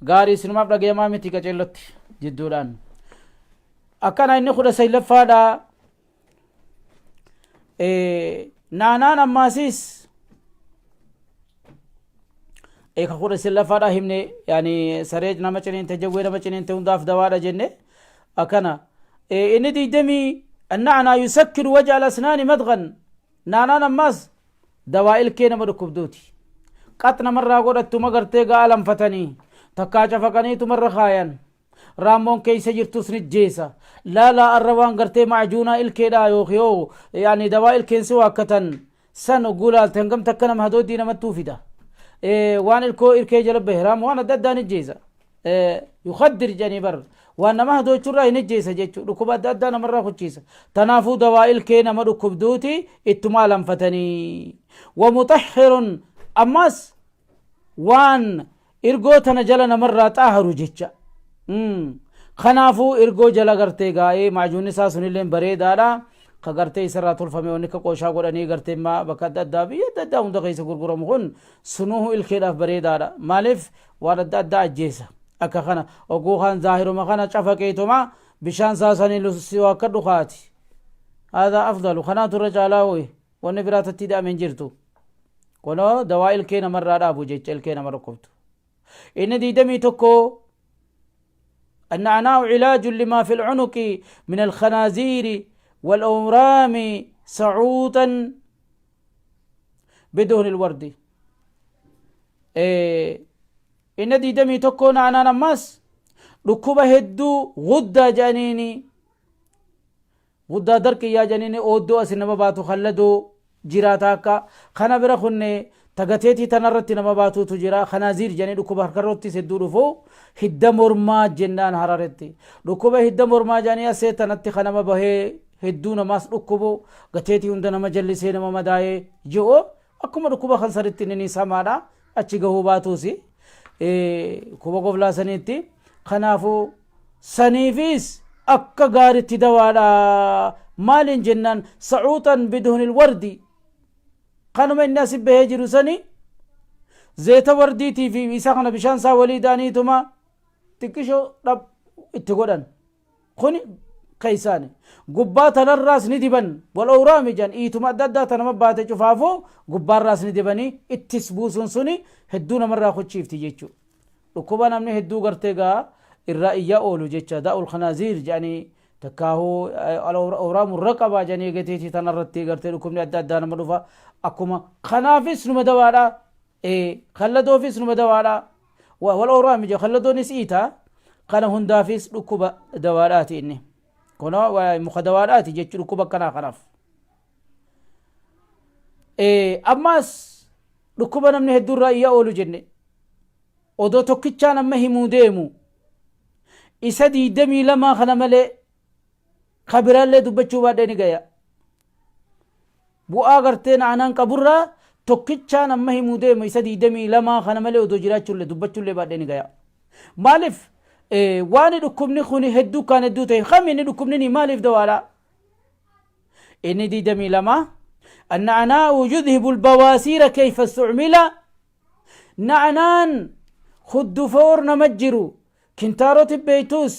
Gaarii isinumaaf dhagayamaa miti qaceellotti jidduudhaan. Akkana inni 19ffaadha. Naanaan ammaasiis ka 19ffaadha himne yaani saree nama ciniinte jawwee nama ciniinte hundaaf dawaadha jenne akkana inni digdamii النعنى يسكر وجع الأسنان مدغا. Naanaan ammaas dawaa ilkee nama dhukkubduuti. Qax namarraa godhattuma gartee ga'a lamfatanii takkaa cafaqanii tumarra kaayan. Raammoon keessa jirtus ni jeesa. Laalaa arra waan gartee macjuunaa ilkeedhaa yookiin yoo yaani dawaa ilkeen si waakkatan san ogguu laalte hangam takka nama hadooddii namattuu fida. Waan ilkoo ilkee jala bahe raammoo waan adda addaa ni jeesa. Yukaddir jedhanii bar waan nama hadoochurraa hin ijjeessa jechuudha. Dhukkuba adda addaa namarraa kuchiisa. Tanaafuu dawaa ilkee nama dhukkubduuti ittuma alanfatanii. Wamuxahhirun ammas waan irgoo tana jala namarraa xaaharu jecha. Kanaafuu irgoo jala gartee gaa'ee maajuunni isaa sunillee bareedaadha. Ka gartee isarraa tolfame wanni akka qooshaa godhanii gartee bakka adda addaa biyya adda addaa hunda keessa gurguramu kun sunuhu ilkeedhaaf bareedaadha. Maaliif waan adda addaa ajjeesa. Akka kana oguu kan zaahiruma kana cafaqeetuma bishaan saasanii si akka dhukaati. Haadaa afdalu kanaatu irra caalaa ho'i wanni biraa tatti hidhame hin jirtu. Kunoo dawaa ilkee namarraa dhaabu jecha ilkee nama dhukkubtu. Inni 21 النعناع علاج لما في العنق من الخنازير والأورام سعوطا بدهن الورد. Inni 21 naanaan ammaas dhukkuba hedduu guddaa jedhaniini guddaa darqiyyaa jedhaniini ooddoo asi nama baatu kalladoo jiraata akka kana bira kunne tagateetii tanarratti nama baatuutu jira. Kanaaziir jedhanii dhukkuba harkarrattis hedduu dhufu hidda mormaa jennaan hararetti dhukkuba hidda mormaa jedhanii asee tanatti kanama bahee hedduu namaas dhukkubu gateetii hunda nama jallisee nama madaa'ee ji'u akkuma dhukkuba kan sanitti inni samaadha achi gahuu baatuusi dhukkuba goflaa saniitti. Kanaafuu saniifis akka gaaritti dawaadha. Maaliin jennaan sacuuxan biduhnil wardi kanuma inni asi bahee jiru sani zeeta wardiitii fi isa kana bishaan isaa walii daaniituma xiqqishoo dhab itti godhan kuni keessaani gubbaa tanarraas ni diban wal owraami jan iituma adda addaa tanama baate cufaafuu gubbaarraas ni dibanii ittis buusuun suni hedduu namarraa kuchiifti jechuu. Dhukkuba namni hedduu gartee gaa irraa iyyaa oolu jecha daa'ul khanaaziir jedhanii takkaahuu owraamu raqabaa jedhanii gateetii tanarratti gartee dhukkubni adda addaa nama dhufa akkuma kanaafis numa dawaadha. Kalladoofis numa dawaadha. Wal owraami jedha kalladoonis iita kana hundaafis dhukkuba dawaadhaati inni kunoo muka dawaadhaati jechuu dhukkuba akkanaa kanaaf. Ammaas dhukkuba namni hedduu irraa iyyaa oolu jenne odoo tokkichaan amma himuu deemu isa 22 kana malee ka biraallee dubbachuu baadhee ni gaya. Bu'aa gartee na'anaan qaburraa tokkichaan amma himuu deemu isa 22 kana malee odoo jiraachuullee dubbachuullee baadhee ni gaya. Maaliif waan dhukkubni kun hedduu kaan hedduu ta'e kami inni dhukkubni ni maaliif dawaadha? Inni 22 النعناع يذهب البواسير كيف استعمل. Na'anaan huddufoor nama jiru kintaaroti beeytuus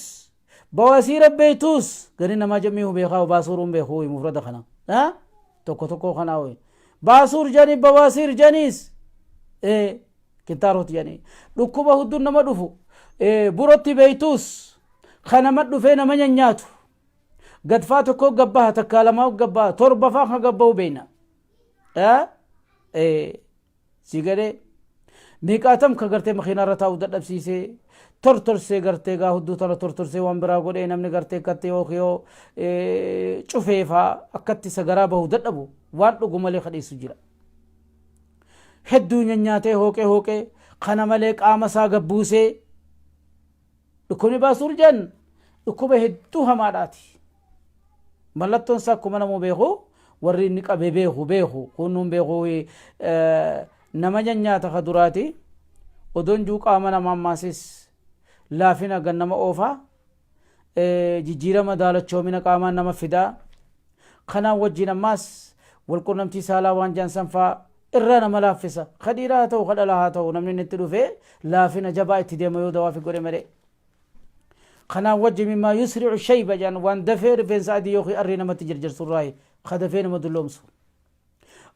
bawaasiira beeytuus gari namaa jamiihu beekaa baasuuruun beekuu mufrada kana tokko tokko kanaa wayi baasuur jani bawaasiir janiis kintaaroti jani dhukkuba hudduun nama dhufu burotti beeytuus kanama dhufee nama nyaatu gadfaa tokko gabbaha takkaa lamaa gabbaha torba faa kan gabbahu beeyna si galee meeqaatam ka gartee makiinaa irra taa'u dadhabsiisee tortorsee gartee gaa hudduu tana tortorsee waan biraa godhee namni gartee akkatti yookiin yoo cufee faa akkatti isa garaa bahu dadhabu waan dhugu malee kadhiisu jira. Hedduu nyaatee hooqee hooqee kana malee qaama isaa gabbuusee dhukkubni baasuur jedhan dhukkuba hedduu hamaadhaati. Mallattoon isaa akkuma namuu beeku warri inni qabe beeku beeku kunnuun beeku nama nyaata ka duraati odoon juu qaama nama ammaasis laafina gan nama oofaa jijjiirama daalachoomina qaamaan nama fidaa kanaan wajjin ammaas walqunnamtii saalaa waan jaan sanfaa irraa nama laaffisa ka dhiiraa haa ta'u ka dhalaa haa ta'u namni inni itti dhufee laafina jabaa itti deema yoo dawaa fi godhe malee. Kanaan wajji mimmaa yusri'u shayba jedhan waan dafee rifeensa adii yookiin arrii namatti jirjirsu irraa ka dafee nama dulloomsu.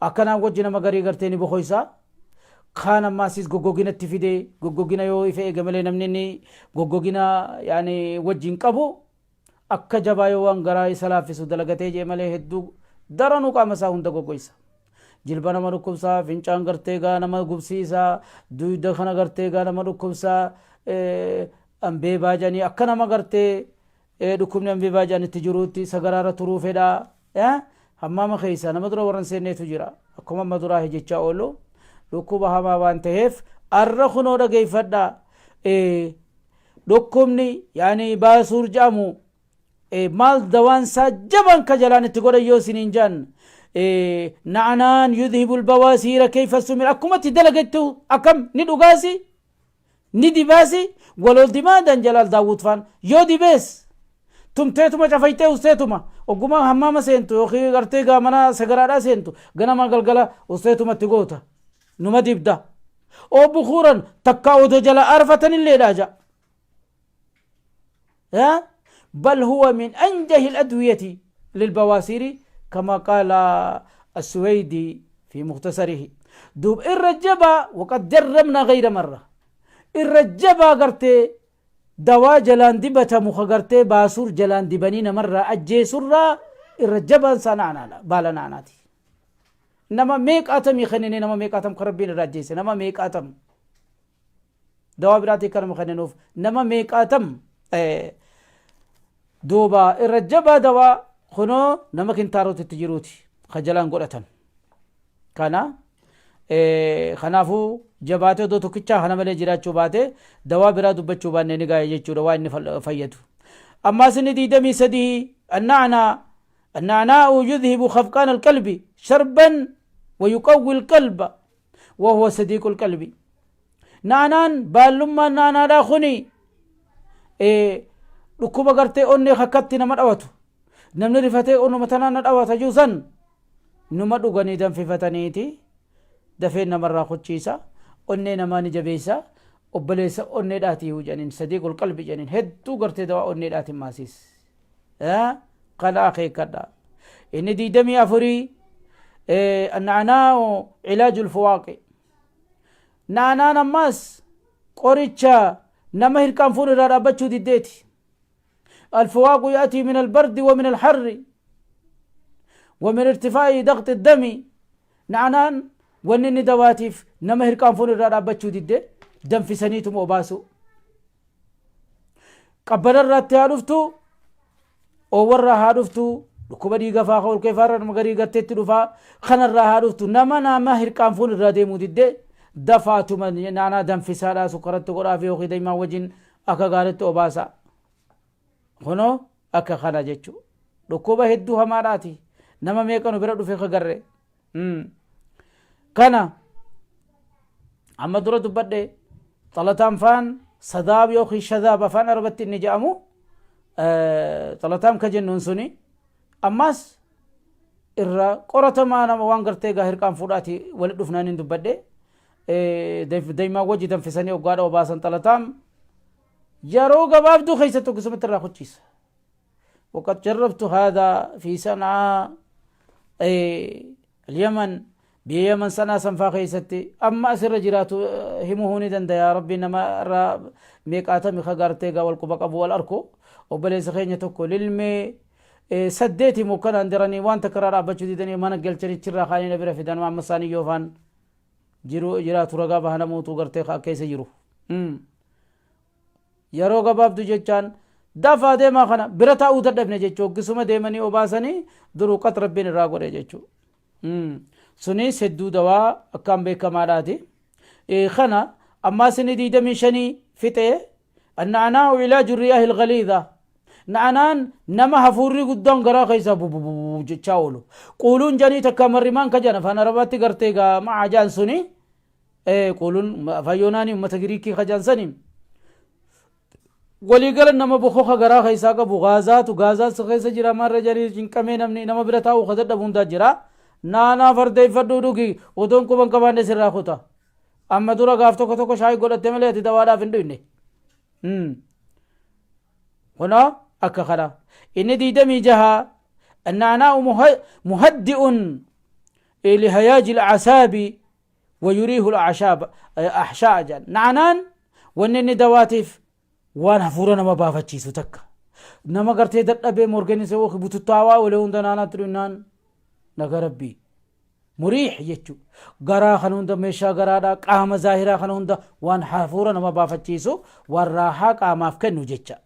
Akkanaan wajji nama garii gartee ni bokoysa. Kaan ammaasis goggoginatti fidee goggogina yoo ifa eege malee namni inni goggogina yaani wajjin qabu akka jabaa yoo waan garaa isa laaffisu dalagatee jee malee hedduu daranuu qaama isaa hunda goggoysa. Jilba nama dhukkubsaa, fincaan gartee gaa nama gubsiisaa, duyda kana gartee gaa nama dhukkubsaa, ambeebaa jedhanii akka nama gartee dhukkubni ambeebaa jedhan itti jiruutti sagaraarra turuu fedhaa. Hammaama keessa nama dura warra hin seenneetu jira. Akkuma amma duraa hejechaa oolu dhukkuba hamaa waan ta'eef arra kunoo dhageeffadhaa. Dhukkubni yaani baasuur jedhamu maal dawaan isaa jabaan ka jalaan itti godhan yoo isiniin jedhan, na'anaan yudhibu albawaasiira kayfa sumir, akkuma itti dalagettu akkam ni dhugaasi ni dibaasi walool dimaadan jalaal daawwut faan yoo dibees tumteetuma cafaytee usteetuma ogguma hammaama seentu yookiin gartee gaa mana sagaraadhaa seentu ganama galgala usteetuma itti goota numa dibda oo bukuuran takka odoo jala aarfatanilleedha ja'a. بل هو من أنجه الأدوية للبواسير كما قال السويدي في مختصره. دوب الرجبة وقد جربنا غير مرة الرجبة قرتي دوا جلان دبة مخ قرتي باسور جلان دبنين مرة أجي سرة الرجبة سنعنا بالا نعناتي نما ميك أتم يخنيني نما ميك أتم كربين الرجيس نما ميك أتم dawaa biraatii kanuma kenninuuf nama meeqaatam. Duuba irra jabaa dawaa kunoo nama kintaarotitti jiruuti ka jalaan godhatan kana. Kanaafuu jabaatee odoo tokkichaa kana malee jiraachuu baate dawaa biraa dubbachuu baannee ni gaaya jechuudha waa inni fayyadu. Ammaas inni 23 anna'anaa النعناء يذهب خفقان القلب شربا ويقوي القلب وهو صديق القلب. Naanaan baallummaan naanaadhaa kuni dhukkuba gartee onnee kakkatti nama dhawatu, namni rifatee onnuma tanaan na dhawata jiru san numa dhuganii danfifataniiti dafeen namarraa kuchiisa, onnee namaa ni jabeessa, obboleessa onneedhaati jedhaniin, صديق القلب jedhaniin. Hedduu gartee dawaa onneedhaatiin maasiis kana akeekkadha. Inni 24 النعناع علاج الفواق. Naanaan ammaas qoricha nama hirqaan fuun irraa dhaabbachuu diddeeti. الفواق يأتي من البرد ومن الحر ومن ارتفاع ضغط الدم. نعنaan wanni inni dawaatiif nama hirqaan fuun irraa dhaabbachuu didde danfisaniituma obaasu, qabbana irratti haa dhuftu, oowwarraa haa dhuftu, dhukkuba dhiiga faa ol keefaarra nama garii garteetti dhufaa kanarraa haa dhuftu, nama hirqaan fuun irraa deemuu didde dafaatuma naanaa danfisaadhaa sukkaratti godhaa fi yookiin daa'imaa wajjin akka gaariitti obaasa. Kunoo akka kana jechuu dhukkuba hedduu hamaadhaati. Nama meeqa nu bira dhufe kagarre kana amma dura dubbadhe. Xalataan faan sadaab yookiin shadaab afaan Arabatti inni jedhamu xalataan ka jennuun suni ammas irra qoratamaa nama waan gartee gaa hirqaan fuudhaati walit dhufnaan hin dubbadhe. Daa'imaa wajji danfisanii hoggaadha obaasan xalataam yeroo gabaabduu keessatti akkasumatti irraa kuchiisa. وقد جربت هذا في صنعاء اليمن biyya Yaman sanaa sanfaa keessatti amma asirra jiraatu himuu ni danda'a. Rabbi nama irraa meeqaatami ka gartee gaa wal quba qabu wal arku. Obboleessa keenya tokko lilmee saddeeti mukkanaan diranii waan takka irraa dhaabbachuu didanii mana galchanichirraa kaanii na bira fidan. Amma isaanii yoofaan jiru jiraatu ragaa baha namuutu gartee keessa jiru yeroo gabaabdu jechaan dafaa deemaa kana bira taa'uu dadhabne jechuu hoggisuma deemanii obaasanii duruu qat Rabbiin irraa godhe jechuu. Sunis hedduu dawaa akkaan beekamaadhaati. Kana ammaas inni 25 fixee النعناع علاج الرياح الغليظة. Na'anaan nama hafuurri guddaan garaa keessaa bububu jechaa oolu quuluun janii takka marrimaan ka jedhan afaan Arabaatti gartee gaa maca jaan suni quuluun afaan Yoonaanii ummata Giriikii ka jaan sani waliigala nama bokoka garaa keessaa qabu gaazaatu gaazaa keessa jira marra jarii cinqamee namni nama bira taa'u ka dadhabu hundaa jira. Naanaa fardeeffadhuu dhugi, odoon quban qabaanne sirraa kuta. Amma dura gaaf tokko tokko shaayii godhatte malee ati dawaadhaaf hin dhuyne. Kunoo akka kana inni 26 النعناع مهدئ لهياج الأعصاب ويريح الأعشاب أحشاء جان. نعنان wanni inni dawaatiif waan hafuura nama baafachiisu takka nama gartee dadhabee morganisa yookiin bututtaawaa olee hunda naanaatti dhunnaan naga Rabbii. Muriix jechuu garaa kana hunda, meeshaa garaadhaa, qaama zaahiraa kana hunda waan hafuura nama baafachiisu, waan raahaa qaamaaf kennu jecha.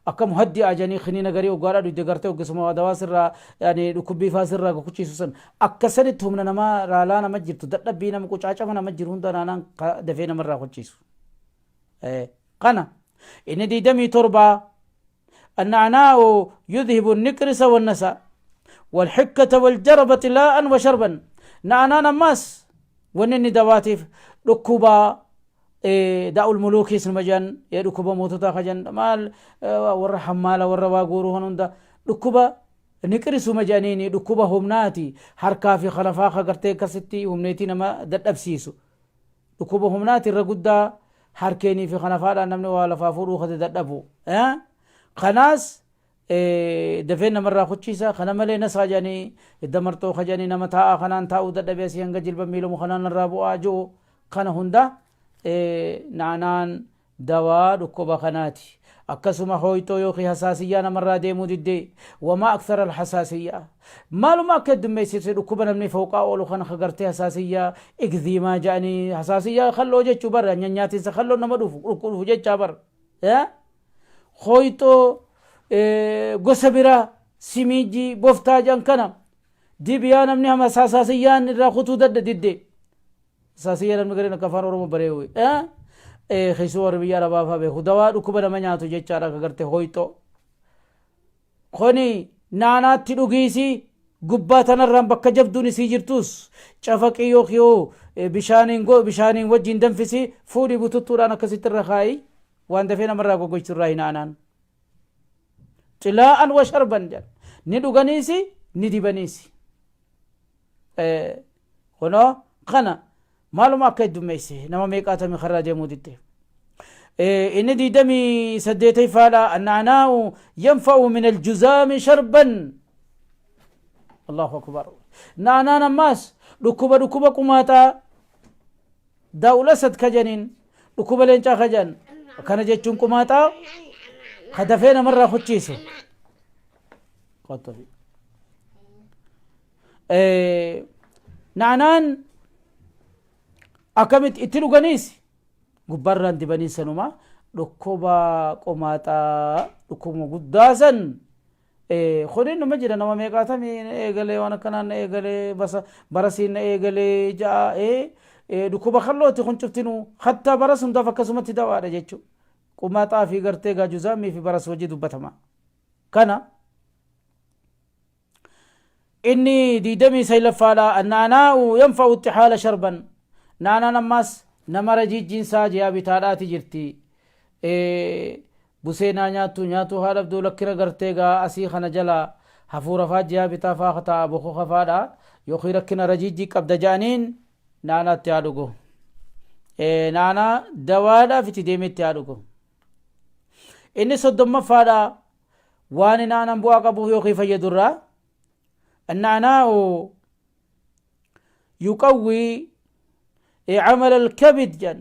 Akka muhaddi ajanii kiniina garii oggaadhaa dhuyde gartee oggisuma dawaa sirraa, yani dhukkubbii faa sirraa kuchiisu san, akka sanitti humna namaa raalaa nama jirtu, dadhabbii nama, qucaacama nama jiru hunda naanaan dafee namarraa kuchiisu. Kana inni 27, النعناع يذهب النقرس والنسا والحكة والجربة طلاء وشربا. نعنان أماس wanni dawaatiif dhukkuba daa'ul muluukiis numa jedhan, dhukkuba moototaa kajan maal, warra hammaala, warra waa guuruu kan hunda dhukkuba niqirisuma jedhaniini, dhukkuba humnaati, harkaa fi kalafaa ka gartee akkasitti humneetii nama dadhabsiisu, dhukkuba humnaati irra guddaa harkeenii fi kanafaadhaan namni waa lafaa fuudhuu kate dadhabu. Kanaas dafee namarraa kuchiisa. Kana malee nasaa jedhanii, hidda marxoo ka jedhanii, nama taa'aa kanaan taa'uu dadhabee asii hanga jilba miilamu kanaan irraa bu'aa ji'u kana hunda naanaan dawaa dhukkuba kanaati. Akkasuma hooyxoo yookiin hasaasiyyaa namarraa deemuu diddee, wamaa akthara alhasaasiyyaa, maaluma akka heddummeessite dhukkuba namni fooqaa oolu kana ka gartee hasaasiyyaa igziimaa jedhanii, hasaasiyyaa kalloo jechuu bara, nyaatiinsa kalloo nama dhufu dhufu jechaa bara, hooyxoo gosa biraa, simiijii boftaa jedhan kana dibiyaa namni hama hasaasiyyaan irraa kutuu dadda didde. Hasaasiyyaa namni gariin akka afaan Oromoo bareewu keessuu warri biyya arabaa fa'aa beeku, dawaa dhukkuba nama nyaatu jechaadha. Akka gartee hooyxoo kuni naanaatti dhugiisi, gubbaa tanarraan bakka jabduun isii jirtus cafaqii yookiin bishaaniin bishaaniin wajjin danfisi, fuudhii bututtuudhaan akkasitti irra kaayi, waan dafee namarraa goggochtu irraa hin aanaan. Xilaa'an wa sharban jedha, ni dhuganiisi ni dibaniisi. Kunoo kana maaluma akka heddummeesse, nama meeqaatami karraa deemuu didde. Inni 28ffaadha, anna'anaa'u yanfa'u min aljuzaami sharban. Allahu akbar! Na'anaan ammaas dhukkuba qumaaxaa, daa'ul asad ka janiin, dhukkuba leencaa ka jan kana jechuun, qumaaxaa ka dafee namarraa kuchiisu. Na'anaan akkamitti itti dhuganiis gubbaarraan dibanii sanuma dhukkuba qomaaxaa, dhukkubuma guddaa san. Kuni nama jira, nama meeqaatamii na eegalee, waan akkanaan na eegalee, basa barasiin na eegalee ja'a. Dhukkuba kallooti kun cuftinuu, hattaa baras hundaaf akkasumatti dawaadha jechuudha. Qumaaxaa fi gartee gaajuzaamii fi baras hojii dubbatama. Kana inni 29ffaadha, annaanaa'u yanfa'u ittixaala sharban. Naanaan ammaas nama rajiijjiinsaa ji'a bitaadhaati jirti, buseenaa nyaattu nyaatu haa dhabduu, lakkina gartee gaa asii kana jala hafuura faa ji'a bitaa faa ta'a bokoka faadha yookiin rakkina rajiijjii qabda ja'aniin, naanaatti haa dhugu, naanaa dawaadhaaf itti deemetti haa dhugu. Inni 30ffaadha, waan naanaan bu'aa qabuuf yookiin fayyadurraa, النعناع يقوي عمل الكبد جن،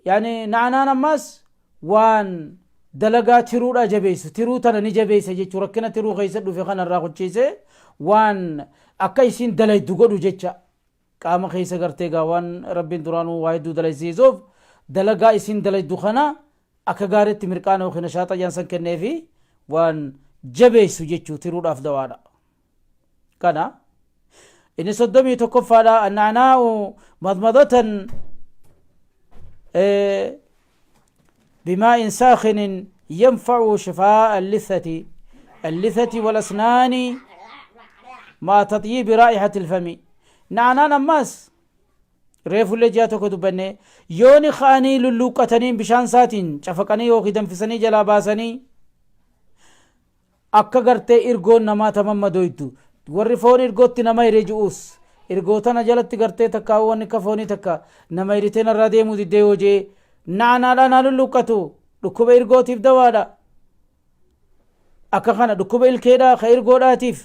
يعني نعنaan ammas waan dalagaa tiruudha jabeessu, tiruu tana ni jabeessa jechuu, rakkina tiruu keessa dhufe kana irraa kuchiise, waan akka isiin dalaydu godhu jecha. Qaama keessa gartee gaa waan rabbiin duraanuu waa hedduu dalaysiisuuf, dalagaa isiin dalaydu kana akka gaariitti mirqaana yookiin nashaaxa jaansan kenneefi waan jabeessu jechuu, tiruudhaaf dawaadha. Kana inni 31ffaadha, anna'anaa'u madmadatan بماء ساخن ينفع شفاء اللثة والأسنان مع تطيب رائحة الفم. نعنان أماس reefullee ji'a tokko dubbanne, yooni ka'anii lulluuqqatanii bishaan isaatiin cafaqanii yookiin danfisanii jalaa baasanii, akka gartee irgoon namaa tamammadoytu, warri foon irgootti nama hire ji'uus, irgoo tana jalatti gartee takka wanni akka foonii takka nama hiritee narraa deemuu diddee yoo jee, na'anaadhaan haa lulluuqqatu, dhukkuba irgootiif dawaadha. Akka kana dhukkuba ilkeedhaa ka irgoodhaatiif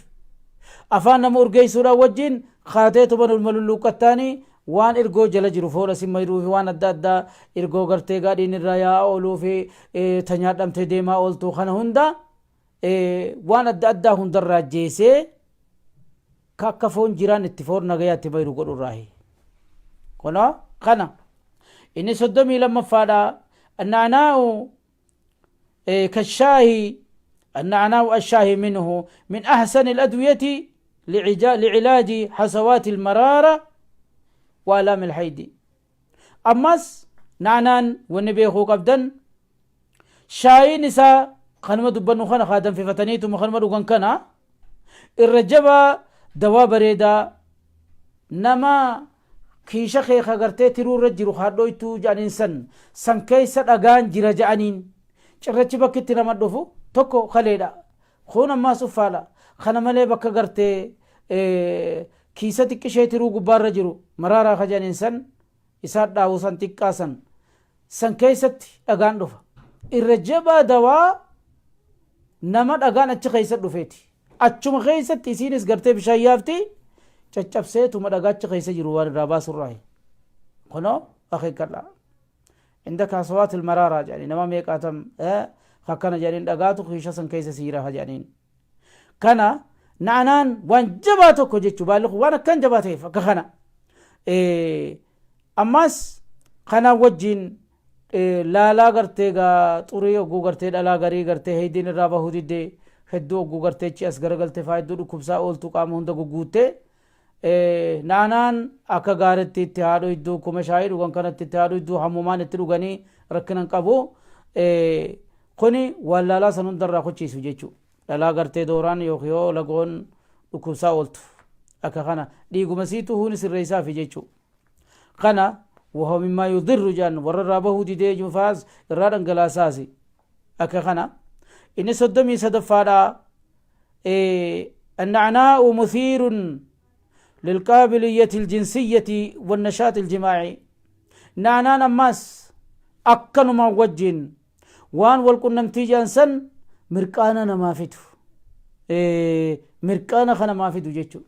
afaan nama urgeessuudhaan wajjin kaatee tuban ulma lulluuqqattaanii, waan irgoo jala jiru foon asin mayruu fi waan adda addaa irgoo gartee gaadhiin irraa yaa'aa ooluu fi ta nyaadhamtee deemaa ooltu kana hunda, waan adda addaa hundarraa jeesee. Ka akka foon jiraan itti foon nagayaatti mayru godhu irraahi. Kunoo kana. Inni 32ffaadha. Anna'anaa'u kashaahi anna'anaa'u ashaahi minhu min ahsani al-adwiyati li'ilaaji hasawaati al-maraara wa alaami al-haydi. Ammas na'anaan wanni beekuu qabdan shaayiin isaa kanuma dubbannu kana kaa danfifataniituma kanuma dhugan kana irra jabaa dawaa bareedaa nama kiisha kee ka gartee tiruu irra jiru haadhoytuu jedhaniin san san keessa dhagaan jira jedhaniin cirrachi bakki itti nama dhufu tokko kaleedha kun ammaas uffaadha kana malee bakka gartee kiisa xiqqishee tiruu gubbaarra jiru maraaraa ka jedhaniin san isaa dhaawu san xiqqaa san san keessatti dhagaan dhufa. Irra jabaa dawaa nama dhagaan achi keessa dhufeeti. Achuma keessatti isiinis gartee bishaan yaafti caccabseetuma dhagaa achi keessa jiru waan irraa baasurraayi. Kunoo akeekkadhaa. Inda kaasawaat ilmaraaraa jedhanii nama meeqaatam akkana jedhaniin dhagaatu kiisha san keessa siira jedhaniin. Kana na'anaan waan jabaa tokko jechuu baalli kun waan akkaan jabaa ta'eef akka kana. Ammaas kanaan wajjiin laalaa gartee gaa xurii ogguu gartee dhalaa garii gartee heydiin irraa bahuu diddee hedduu ogguu gartee achi as garagalte faa hedduu dhukkubsaa ooltu qaama hunda gugguuttee naanaan akka gaaritti itti haadhu hedduu kuma shaayii dhugan kanatti itti haadhu hedduu hammumaan itti dhuganii rakkina hin qabu. Kuni waan laalaa san hundarraa kuchiisu jechuudha. Dhalaa gartee dooraan yookiin yoo lagoon dhukkubsaa ooltu akka kana dhiiguma siitu huuni sirreessaafi jechuudha. Kana wahuwa mimmaa yudirru jedhan warra irraa bahuu didee jufaas irraa dhangalaasaasi akka kana. Inni 33ffaadha. النعناء مثير للقابلية الجنسية والنشاط الجماعي نعنان أماس أكنما وجين waan wal qunnamtii jedhan san mirqaana namaa fidu. Mirqaana ka namaa fidu jechuudha.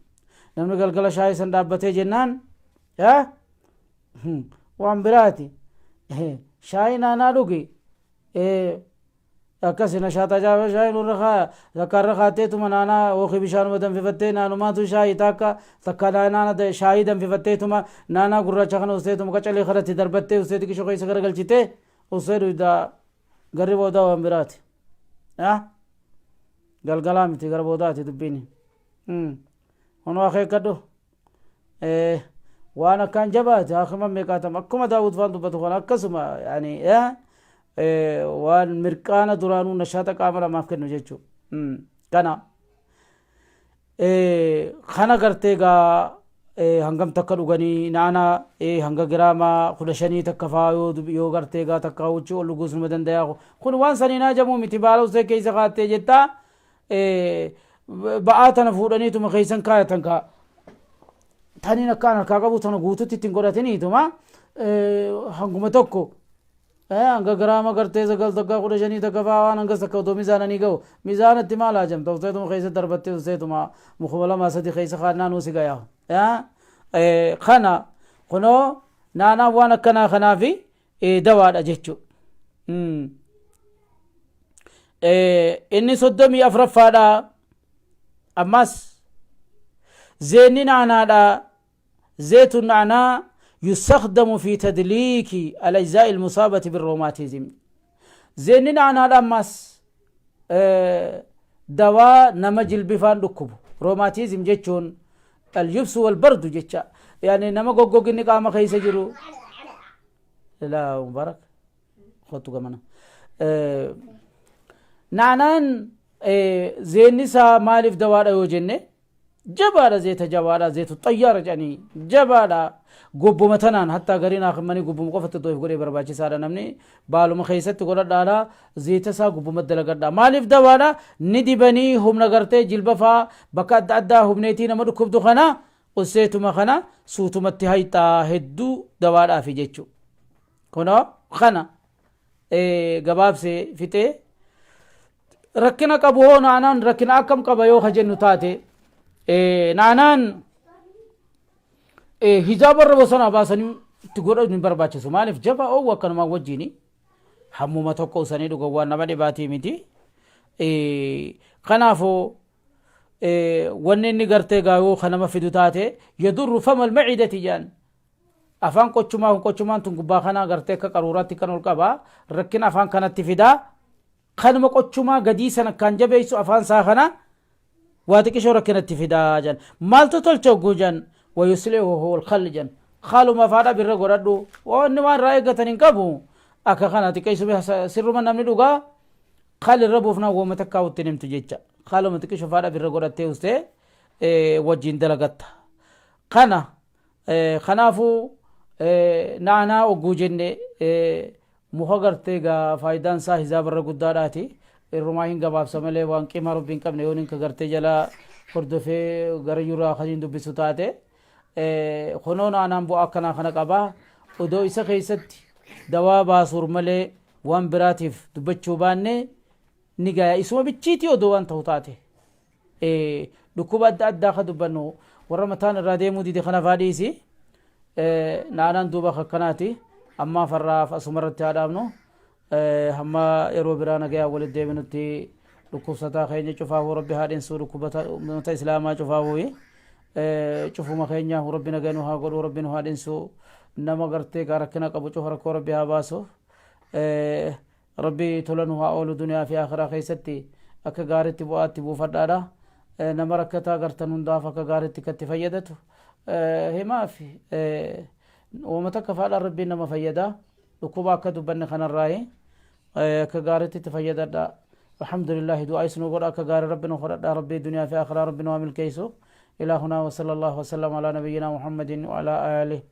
Namni galgala shaayii san dhaabbatee jennaan waan biraati. Shaayii naanaa dhugi. Akkasi nashaata jaaba shaayii nurra kaa takka irra kaatteetuma naanaa yookiin bishaanuma danfifattee naanumaatu shaayii takka takka naanaa shaayii danfifatteetuma naanaa gurraacha kana usteetuma qacalee kanatti darbattee ustee xiqqishoo keessa garagalchitee Ussee duyda garri boodaa waan biraati. Galgalaa miti gara boodaati dubbiin. Kunoo akeekkadhu. Waan akkaan jabaate haakima meeqaatam akkuma Daawud faan dubbatu kana akkasuma yaani waan mirqaana duraanuu nashaata qaama namaaf kennu jechuudha. Kana. Kana gartee gaa hangam takka dhuganii naana hanga giraama 15 takka faa yoo gartee gaa takka huccuu ol dhuguus numa dandayaa kun waan saniin hajamuu miti baala usee keessa kaattee jettaa ba'aa tana fuudhaniituma keessan kaayatan kaa taniin akkaan harkaa qabu tana guututti ittiin godhatiniituma hanguma tokko Hanga giraama gartee 9 takka 15 takka faa waan hangas takka otoo mizaananii gahu mizaanatti maal haajamta usteetuma keessa darbattee usteetuma mukuma lama sadi keessa kaannaa nuu si gaya kana kunoo naanaan waan akkanaa kanaafi dawaadha jechuu inni 34ffaadha ammas zeenni naanaadha زيت النعناع يستخدم في تدليك الأجزاء المصابة بالروماتيزم زيني نعناع أمس دواء نما جلبفان ركب روماتيزم جتشون اليبس والبرد جتشا يعني نما غوغوغ قام خيس جرو لا مبارك خطو كمان نعنان زيني سا مالف دواء yoo jenne Jabaadha zeeta jabaadha zeetu xayyaara jedhanii jabaadha gobbuma tanaan hattaa gariin haakimanii gobbuma qofatti otoo if godhee barbaachisaadha namni baaluma keessatti godhadhaadha zeeta isaa gobbuma dalagadha maaliif dawaadha ni dibanii humna gartee jilba faa bakka adda addaa humneetii nama dhukkubdu kana usseetuma kana suutumatti hayxaa hedduu dawaadhaafi jechuu kunoo kana gabaabsee fixee Rakkina qabu hoo naanaan rakkina akkam qaba yoo ka jennu taate naanaan hijaaba irra bosonaa baasanii itti godhuu hin barbaachisu. Maaliif jabaa oowwa akkanumaa wajjini hammuma tokko usanii dhugan waan nama dhibaatii miti. Kanaafuu Wanni inni gartee gaayuu ka nama fidu taate yadurru famal macidati jedhan. Afaan qochumaa kun qochumaan tun gubbaa kanaa gartee akka qaruuraatti kan ol qaba rakkina afaan kanatti fidaa. Kanuma qochumaa gadii sana akkaan jabeessu afaan isaa kana waa xiqishoo rakkinatti fidaa jedhan. Maaltu tolcha hogguu jedhan wayuslihu alkhal jedhan. Khaluma faadha birra godhadhu wanni waan irraa eeggatan hin qabu. Akka kana xiqqeessu sirruma namni dhugaa khal irra buufnaan wooma takkaa utti himtu jecha. Khaluma xiqishoo faadha birra godhattee ustee wajjin dalagatta. Kana kanaafuu naanaa ogguu jenne muka gartee egaa faayidaan isaa hizaaba irra guddaadhaati. Irrumaa hin gabaabsa malee waan qiimaa rabbi hin qabne yoon inka gartee jala hordofee gara yuraa kan hin dubbisu taate. Kunoo naanaan bu'aa akkanaa kana qaba. Odoo isa keessatti dawaa baasuur malee waan biraatiif dubbachuu baanne ni gaya. Isuma bichiitii odoo waan ta'u taate. Dhukkuba adda addaa ka dubbannu warra mataan irraa deemuu dide kana faa dhiisi. Naanaan duuba akkanaati. Ammaa farraaf asuma irratti haa dhaabnu. Hamma yeroo biraa nagayaan walitti deebinutti dhukkubsataa keenya cufaafuu rabbi haa dhinsuu dhukkubata ummata islaamaa cufaafuu cufuma keenyaaf rabbi nagaya nu haa godhuu rabbi nu haa dhinsuu nama gartee gaa rakkina qabu cufa rakkoo rabbi haa baasu. Rabbi tola nu haa oolu duniyaa fi akhiraa keessatti akka gaaritti bu'aatti buufadhaadha. Nama rakkataa gartan hundaaf akka gaaritti akka itti fayyadatu himaafi. Wama takka faadhaan rabbiin nama fayyada. Dhukkuba akka dubbanne kanarraayi akka gaaritti itti fayyadadha. Alhamdulillahi du'aa isnuu godha akka gaarii rabbi nu kadhadha rabbii duniyaa fi akhiraa rabbi nu haa milkeessu. Ilaa hunaa wa sallallahu wa sallam alaa nabiyyinaa Muhammadin wa alaa aalihi.